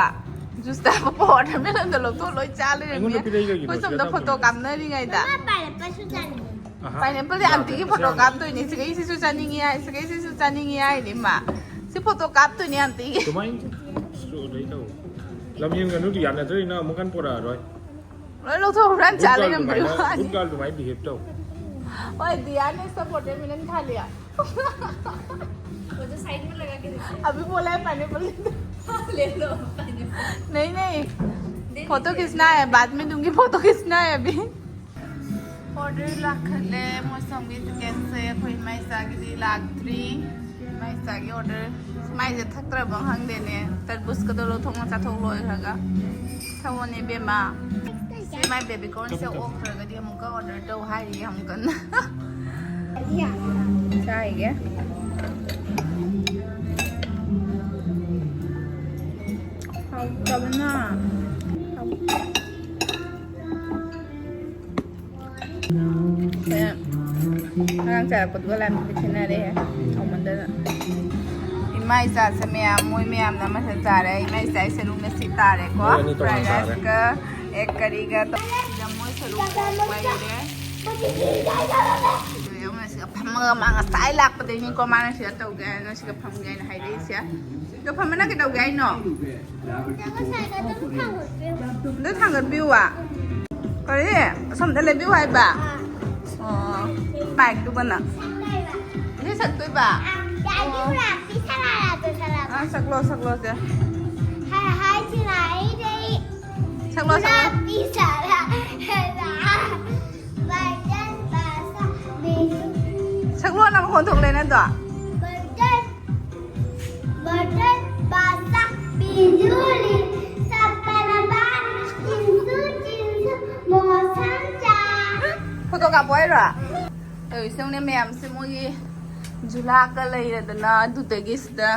ꯖꯨꯁꯇ ꯍꯥꯞꯄ ꯋꯥꯇꯔꯃꯦꯂꯟꯗ ꯂꯧꯊꯣꯛ ꯂꯣꯏ ꯆꯥ ꯂꯩꯔꯝꯃꯦ꯫ ꯑꯩꯉꯣꯟꯗ ꯄꯤꯔꯛꯏ ꯀꯩꯒꯤꯅꯣ? ꯑꯩꯈꯣꯏ ꯁꯣꯝꯗ ꯁꯤꯗ ꯐꯣꯇꯣ ꯊꯝꯃꯤꯅꯦ꯫ ꯀꯥꯞꯅꯔꯤꯉꯩꯗ꯫ ꯃꯥ ꯄꯥꯏꯅꯦꯄꯜꯁꯨ ꯆꯥꯅꯤꯡꯉꯤ꯫ ꯑꯍꯥ꯫ ꯄꯥꯏꯅꯦꯄꯜꯗꯤ ꯌꯥꯗꯦ, ꯑꯟꯇꯤꯒꯤ ꯐꯣꯇꯣ ꯀꯥꯞꯇꯣꯏꯅꯦ꯫ ꯁꯤꯒꯩꯁꯤꯁꯨ ꯆꯥꯅꯤꯡꯉꯤ ꯍꯥꯏ, ꯁꯤꯒꯩꯁꯤꯁꯨ ꯆꯥꯅꯤꯡꯉꯤ ꯍꯥꯏꯅꯤ ꯃꯥ꯫ ꯁꯤ ꯐꯣꯇꯣ ꯀꯥꯞꯇꯣꯏꯅꯦ ꯑꯟꯇꯤꯒꯤ꯫ ꯑꯗꯨꯃꯥꯏꯅ ꯁ꯭ꯂꯣ ꯂꯩ ꯇꯧ꯫ ꯂꯝꯍꯦꯟꯒꯅꯨ, ꯗꯤꯌꯥꯅ ꯅꯠꯇ꯭ꯔꯗꯤ ꯅꯪ ꯑꯃꯨꯛ ꯍꯟꯅ ꯄꯨꯔꯛꯑꯔꯣꯏ꯫ ꯂꯣꯏ ꯂꯧꯊꯣꯛꯈ꯭ꯔꯥ? Good ꯆꯥ girl ꯂꯩꯔꯝꯕꯗꯣ꯫ ꯑꯗꯨꯃꯥꯏꯅ, good girl ꯑꯗꯨꯃꯥꯏꯅ behave ꯇꯧ꯫ ꯍꯣꯏ, ꯗꯤꯌꯥꯅ ꯁꯞꯄꯣꯔꯇꯔ ꯃꯤꯅꯟ ꯈꯥ ꯂꯤꯌꯥ꯫ वो जो साइड में लगा के देते हैं। अभी बोला है पाइनएप्पल। ले लो पाइनएप्पल। नहीं, नहीं। फोटो खींचना है, बाद में दूंगी, फोटो खींचना है अभी। ꯑꯣꯔꯗꯔ ꯂꯥꯛꯈꯠꯂꯦ꯫ ꯃꯣꯏ ꯁꯣꯝꯒꯤ ꯆꯤꯀꯟꯁꯦ ꯑꯩꯈꯣꯏ ꯏꯃꯥ ꯏꯆꯥꯒꯤꯗꯤ ꯂꯥꯛꯇ꯭ꯔꯤ꯫ ꯏꯃꯥ ꯏꯆꯥꯒꯤ ꯑꯣꯔꯗꯔ꯫ ꯃꯥꯏꯁꯦ ꯊꯛꯇ꯭ꯔꯕ ꯈꯪꯗꯦꯅꯦ꯫ ꯇꯔꯕꯨꯁꯀꯗꯣ ꯂꯧꯊꯣꯛꯅ ꯆꯥꯊꯣꯛ ꯂꯣꯏꯈ꯭ꯔꯒ꯫ ꯊꯛꯑꯣꯅꯦ ꯏꯕꯦꯝꯃ꯫ ꯁꯤ ꯃꯥꯏ ꯕꯦꯕꯤ ꯀꯣꯔꯟꯁꯦ ꯑꯣꯛꯈ꯭ꯔꯒꯗꯤ ꯑꯃꯨꯛꯀ ꯑꯣꯔꯗꯔ ꯇꯧ ꯍꯥꯏꯔꯤ ꯌꯥꯝ ꯀꯟꯅ꯫ ꯆꯥꯏꯒꯦ꯫ ꯍꯥꯎꯇꯕꯅ꯫ ꯉꯔꯥꯡ ꯆꯥꯔꯛꯄꯗꯨꯒ ꯂꯥꯏꯕꯛꯇꯤ ꯈꯦꯠꯅꯔꯦ꯫ ꯍꯥꯎꯃꯟꯗꯅ꯫ ꯏꯃꯥ ꯏꯆꯥꯁꯦ ꯃꯌꯥꯝ, ꯃꯣꯏ ꯃꯌꯥꯝꯅ ꯑꯃꯁꯦ ꯆꯥꯔꯦ꯫ ꯏꯃꯥ ꯏꯆꯥ ꯏꯁꯦ ꯂꯨꯡꯅ ꯁꯤ ꯇꯥꯔꯦꯀꯣ꯫ ꯃꯣꯏ ꯑꯅꯤ ꯇꯣꯉꯥꯟ ꯐ꯭ꯔꯥꯏ ꯇꯥꯔꯦ꯫ ꯔꯥꯏꯁꯀ ꯑꯦꯛ ꯀꯔꯤꯒ ꯇꯧ-, ꯁꯤꯗ ꯃꯣꯏ ꯁꯔꯨꯛ ꯂꯣꯏꯔꯦ꯫ ꯁꯤꯗ ꯌꯦꯡꯉꯨꯅꯦ, ꯁꯤꯗ ꯐꯝꯃꯒ ꯃꯥ ꯉꯁꯥꯏ ꯂꯥꯛꯄꯗꯒꯤꯅꯤꯀꯣ ꯃꯥꯅ ꯁꯤꯗ ꯇꯧꯒꯦ ꯍꯥꯏꯅ, ꯁꯤꯗ ꯐꯝꯒꯦ ꯍꯥꯏꯅ ꯍꯥꯏꯔꯛꯏꯁꯦ꯫ ꯁꯤꯗ ꯐꯝꯕꯅ ꯀꯩꯗꯧꯒꯦ ꯍꯥꯏꯅꯣ? ꯉꯁꯥꯏꯗꯣ ꯑꯗꯨꯝ ꯊꯥꯡꯒꯠꯄꯤꯌꯨ꯫ ꯑꯗꯨ ꯊꯥꯡꯒꯠꯄꯤꯌꯨ ꯍꯥꯏꯕ? ꯀꯔꯤ? ꯑꯁꯣꯝꯗ ꯂꯦꯞꯄꯤꯌꯨ ꯍꯥꯏꯕ? ꯑꯥ꯫ ꯑꯣ꯫ ꯃꯥꯏꯛꯇꯨꯒꯅ꯫ ꯏꯁꯩ ꯁꯛꯇꯣꯏꯕ? ꯑꯥ, ꯌꯥꯅꯤ, ꯑꯣ꯫ ꯄꯨꯔꯛꯄꯤ ꯁꯔꯥꯔꯥꯗꯣ ꯁꯔꯥꯔꯥ꯫ ꯑꯥ, ꯁꯛꯂꯣ, ꯁꯛꯂꯣ, ꯁꯦ꯫ ꯍꯥꯏ, ꯍꯥꯏ, ꯁꯤꯅ ꯑꯩꯗꯩ ꯁꯛꯂꯣ, ꯁꯛꯂꯣ꯫ ꯄꯨꯔꯛꯄꯤ ꯁꯔꯥꯔꯥ꯫ ꯕꯔꯇꯟ ꯕꯥꯁꯟ ꯕꯤꯖꯨ꯫ ꯁꯛꯂꯣ, ꯅꯪ ꯃꯈꯣꯟ ꯊꯣꯛꯂꯦꯅꯦ ꯑꯗꯣ꯫ ꯕꯔꯇꯟ ꯕꯔꯇꯟ ꯕꯥꯁꯟ ꯕꯤꯖꯨꯂꯤ ꯁꯞꯄꯅ ꯕꯥꯟ ꯆꯤꯟꯁꯨ ꯆꯤꯟꯁꯨ ꯃꯣꯁꯟ ꯆꯥ꯫ ꯐꯣꯇꯣ ꯀꯥꯞꯄꯣ ꯍꯥꯏꯔꯣ? ꯇꯧꯔꯤꯁꯦ ꯌꯦꯡꯉꯨꯅꯦ ꯃꯌꯥꯝꯁꯦ, ꯃꯣꯏꯒꯤ ꯖꯨꯂꯥꯒ ꯂꯩꯔꯗꯅ ꯑꯗꯨꯗꯒꯤ ꯁꯤꯗ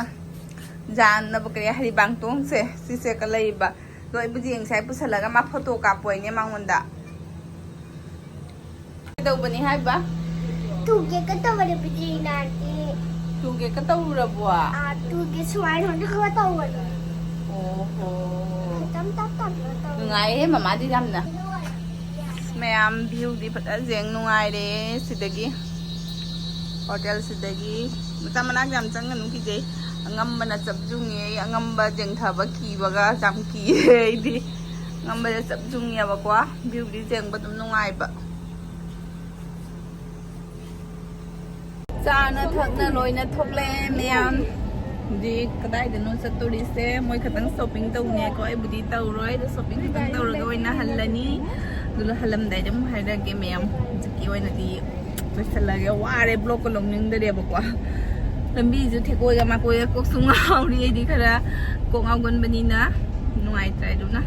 ꯖꯥꯟꯅꯕ ꯀꯔꯤ ꯍꯔꯤꯕꯥꯡꯇꯣꯡꯁꯦ ꯁꯤꯁꯦꯒ ꯂꯩꯕ꯫ ꯑꯗꯣ ꯑꯩꯕꯨꯗꯤ ꯉꯁꯥꯏ ꯄꯨꯁꯜꯂꯒ ꯃꯥ ꯐꯣꯇꯣ ꯀꯥꯞꯄꯣꯏꯅꯦ ꯃꯉꯣꯟꯗ꯫ ꯀꯩꯗꯧꯕꯅꯤ ꯍꯥꯏꯕ? ꯇꯨꯒꯦ ꯀꯩꯗꯧꯕꯅꯤ ꯕꯤꯗꯤꯅꯥꯒꯤ꯫ ꯇꯨꯒꯦ ꯀꯩꯗꯧꯔꯕꯣ? ꯑꯥ, ꯇꯨꯒꯦ ꯁꯨꯃꯥꯏꯅ ꯍꯣꯟꯗꯣꯛꯑꯒ ꯇꯧꯕꯅꯤ꯫ ꯑꯣꯍꯣ꯫ ꯇꯞ ꯇꯞ ꯇꯞꯅ ꯇꯧ꯫ ꯅꯨꯡꯉꯥꯏꯌꯦ ꯃꯃꯥꯗꯤ ꯌꯥꯝꯅ꯫ ꯃꯌꯥꯝ ꯚ꯭ꯌꯨꯗꯤ ꯐꯖꯅ ꯌꯦꯡ ꯅꯨꯡꯉꯥꯏꯔꯦ ꯁꯤꯗꯒꯤ꯫ ꯍꯣꯇꯦꯜꯁꯤꯗꯒꯤ꯫ ꯃꯆꯥ ꯃꯅꯥꯛ ꯌꯥꯝ ꯆꯪꯒꯅꯨ ꯀꯤꯖꯩ꯫ ꯑꯉꯝꯕꯅ ꯆꯞ ꯌꯨꯡꯉꯦ꯫ ꯑꯩ ꯑꯉꯝꯕ ꯌꯦꯡꯊꯕ ꯀꯤꯕꯒ ꯌꯥꯝ ꯀꯤꯌꯦ꯫ ꯑꯩꯗꯤ ꯑꯉꯝꯕꯗ ꯆꯞ ꯌꯨꯡꯉꯦꯕꯀꯣ꯫ Viewꯗꯤ ꯌꯦꯡꯕ ꯑꯗꯨꯝ ꯅꯨꯡꯉꯥꯏꯕ꯫ ꯆꯥꯅ ꯊꯛꯅ ꯂꯣꯏꯅ ꯊꯣꯛꯂꯛꯑꯦ ꯃꯌꯥꯝ꯫ ꯍꯧꯖꯤꯛ ꯀꯗꯥꯏꯗꯅꯣ ꯆꯠꯇꯣꯔꯤꯁꯦ? ꯃꯣꯏ ꯈꯛꯇꯪ shopping ꯇꯧꯅꯦꯀꯣ꯫ ꯑꯩꯕꯨꯗꯤ ꯇꯧꯔꯣꯏ, ꯑꯗꯣ shopping ꯈꯛꯇꯪ ꯇꯧꯔꯒ ꯑꯣꯏꯅ ꯍꯜꯂꯅꯤ꯫ ꯑꯗꯨꯒ ꯍꯜꯂꯝꯗꯥꯏꯗ ꯑꯃꯨꯛ ꯍꯥꯏꯔꯛꯑꯒꯦ ꯃꯌꯥꯝ꯫ ꯍꯧꯖꯤꯛꯀꯤ ꯑꯣꯏꯅꯗꯤ ꯂꯣꯏꯁꯤꯜꯂꯒꯦ꯫ ꯋꯥꯔꯦ, vlogꯀ ꯂꯧꯅꯤꯡꯗꯔꯦꯕꯀꯣ꯫ ꯂꯝꯕꯤꯁꯨ ꯊꯦꯛꯀꯣꯏꯒ ꯃꯥꯀꯣꯏꯒ ꯀꯣꯛꯁꯨ ꯉꯥꯎꯔꯤ꯫ ꯑꯩꯗꯤ ꯈꯔ ꯀꯣꯛ ꯉꯥꯎꯒꯟꯕꯅꯤꯅ ꯅꯨꯡꯉꯥꯏꯇ꯭ꯔꯦ꯫ ꯑꯗꯨꯅ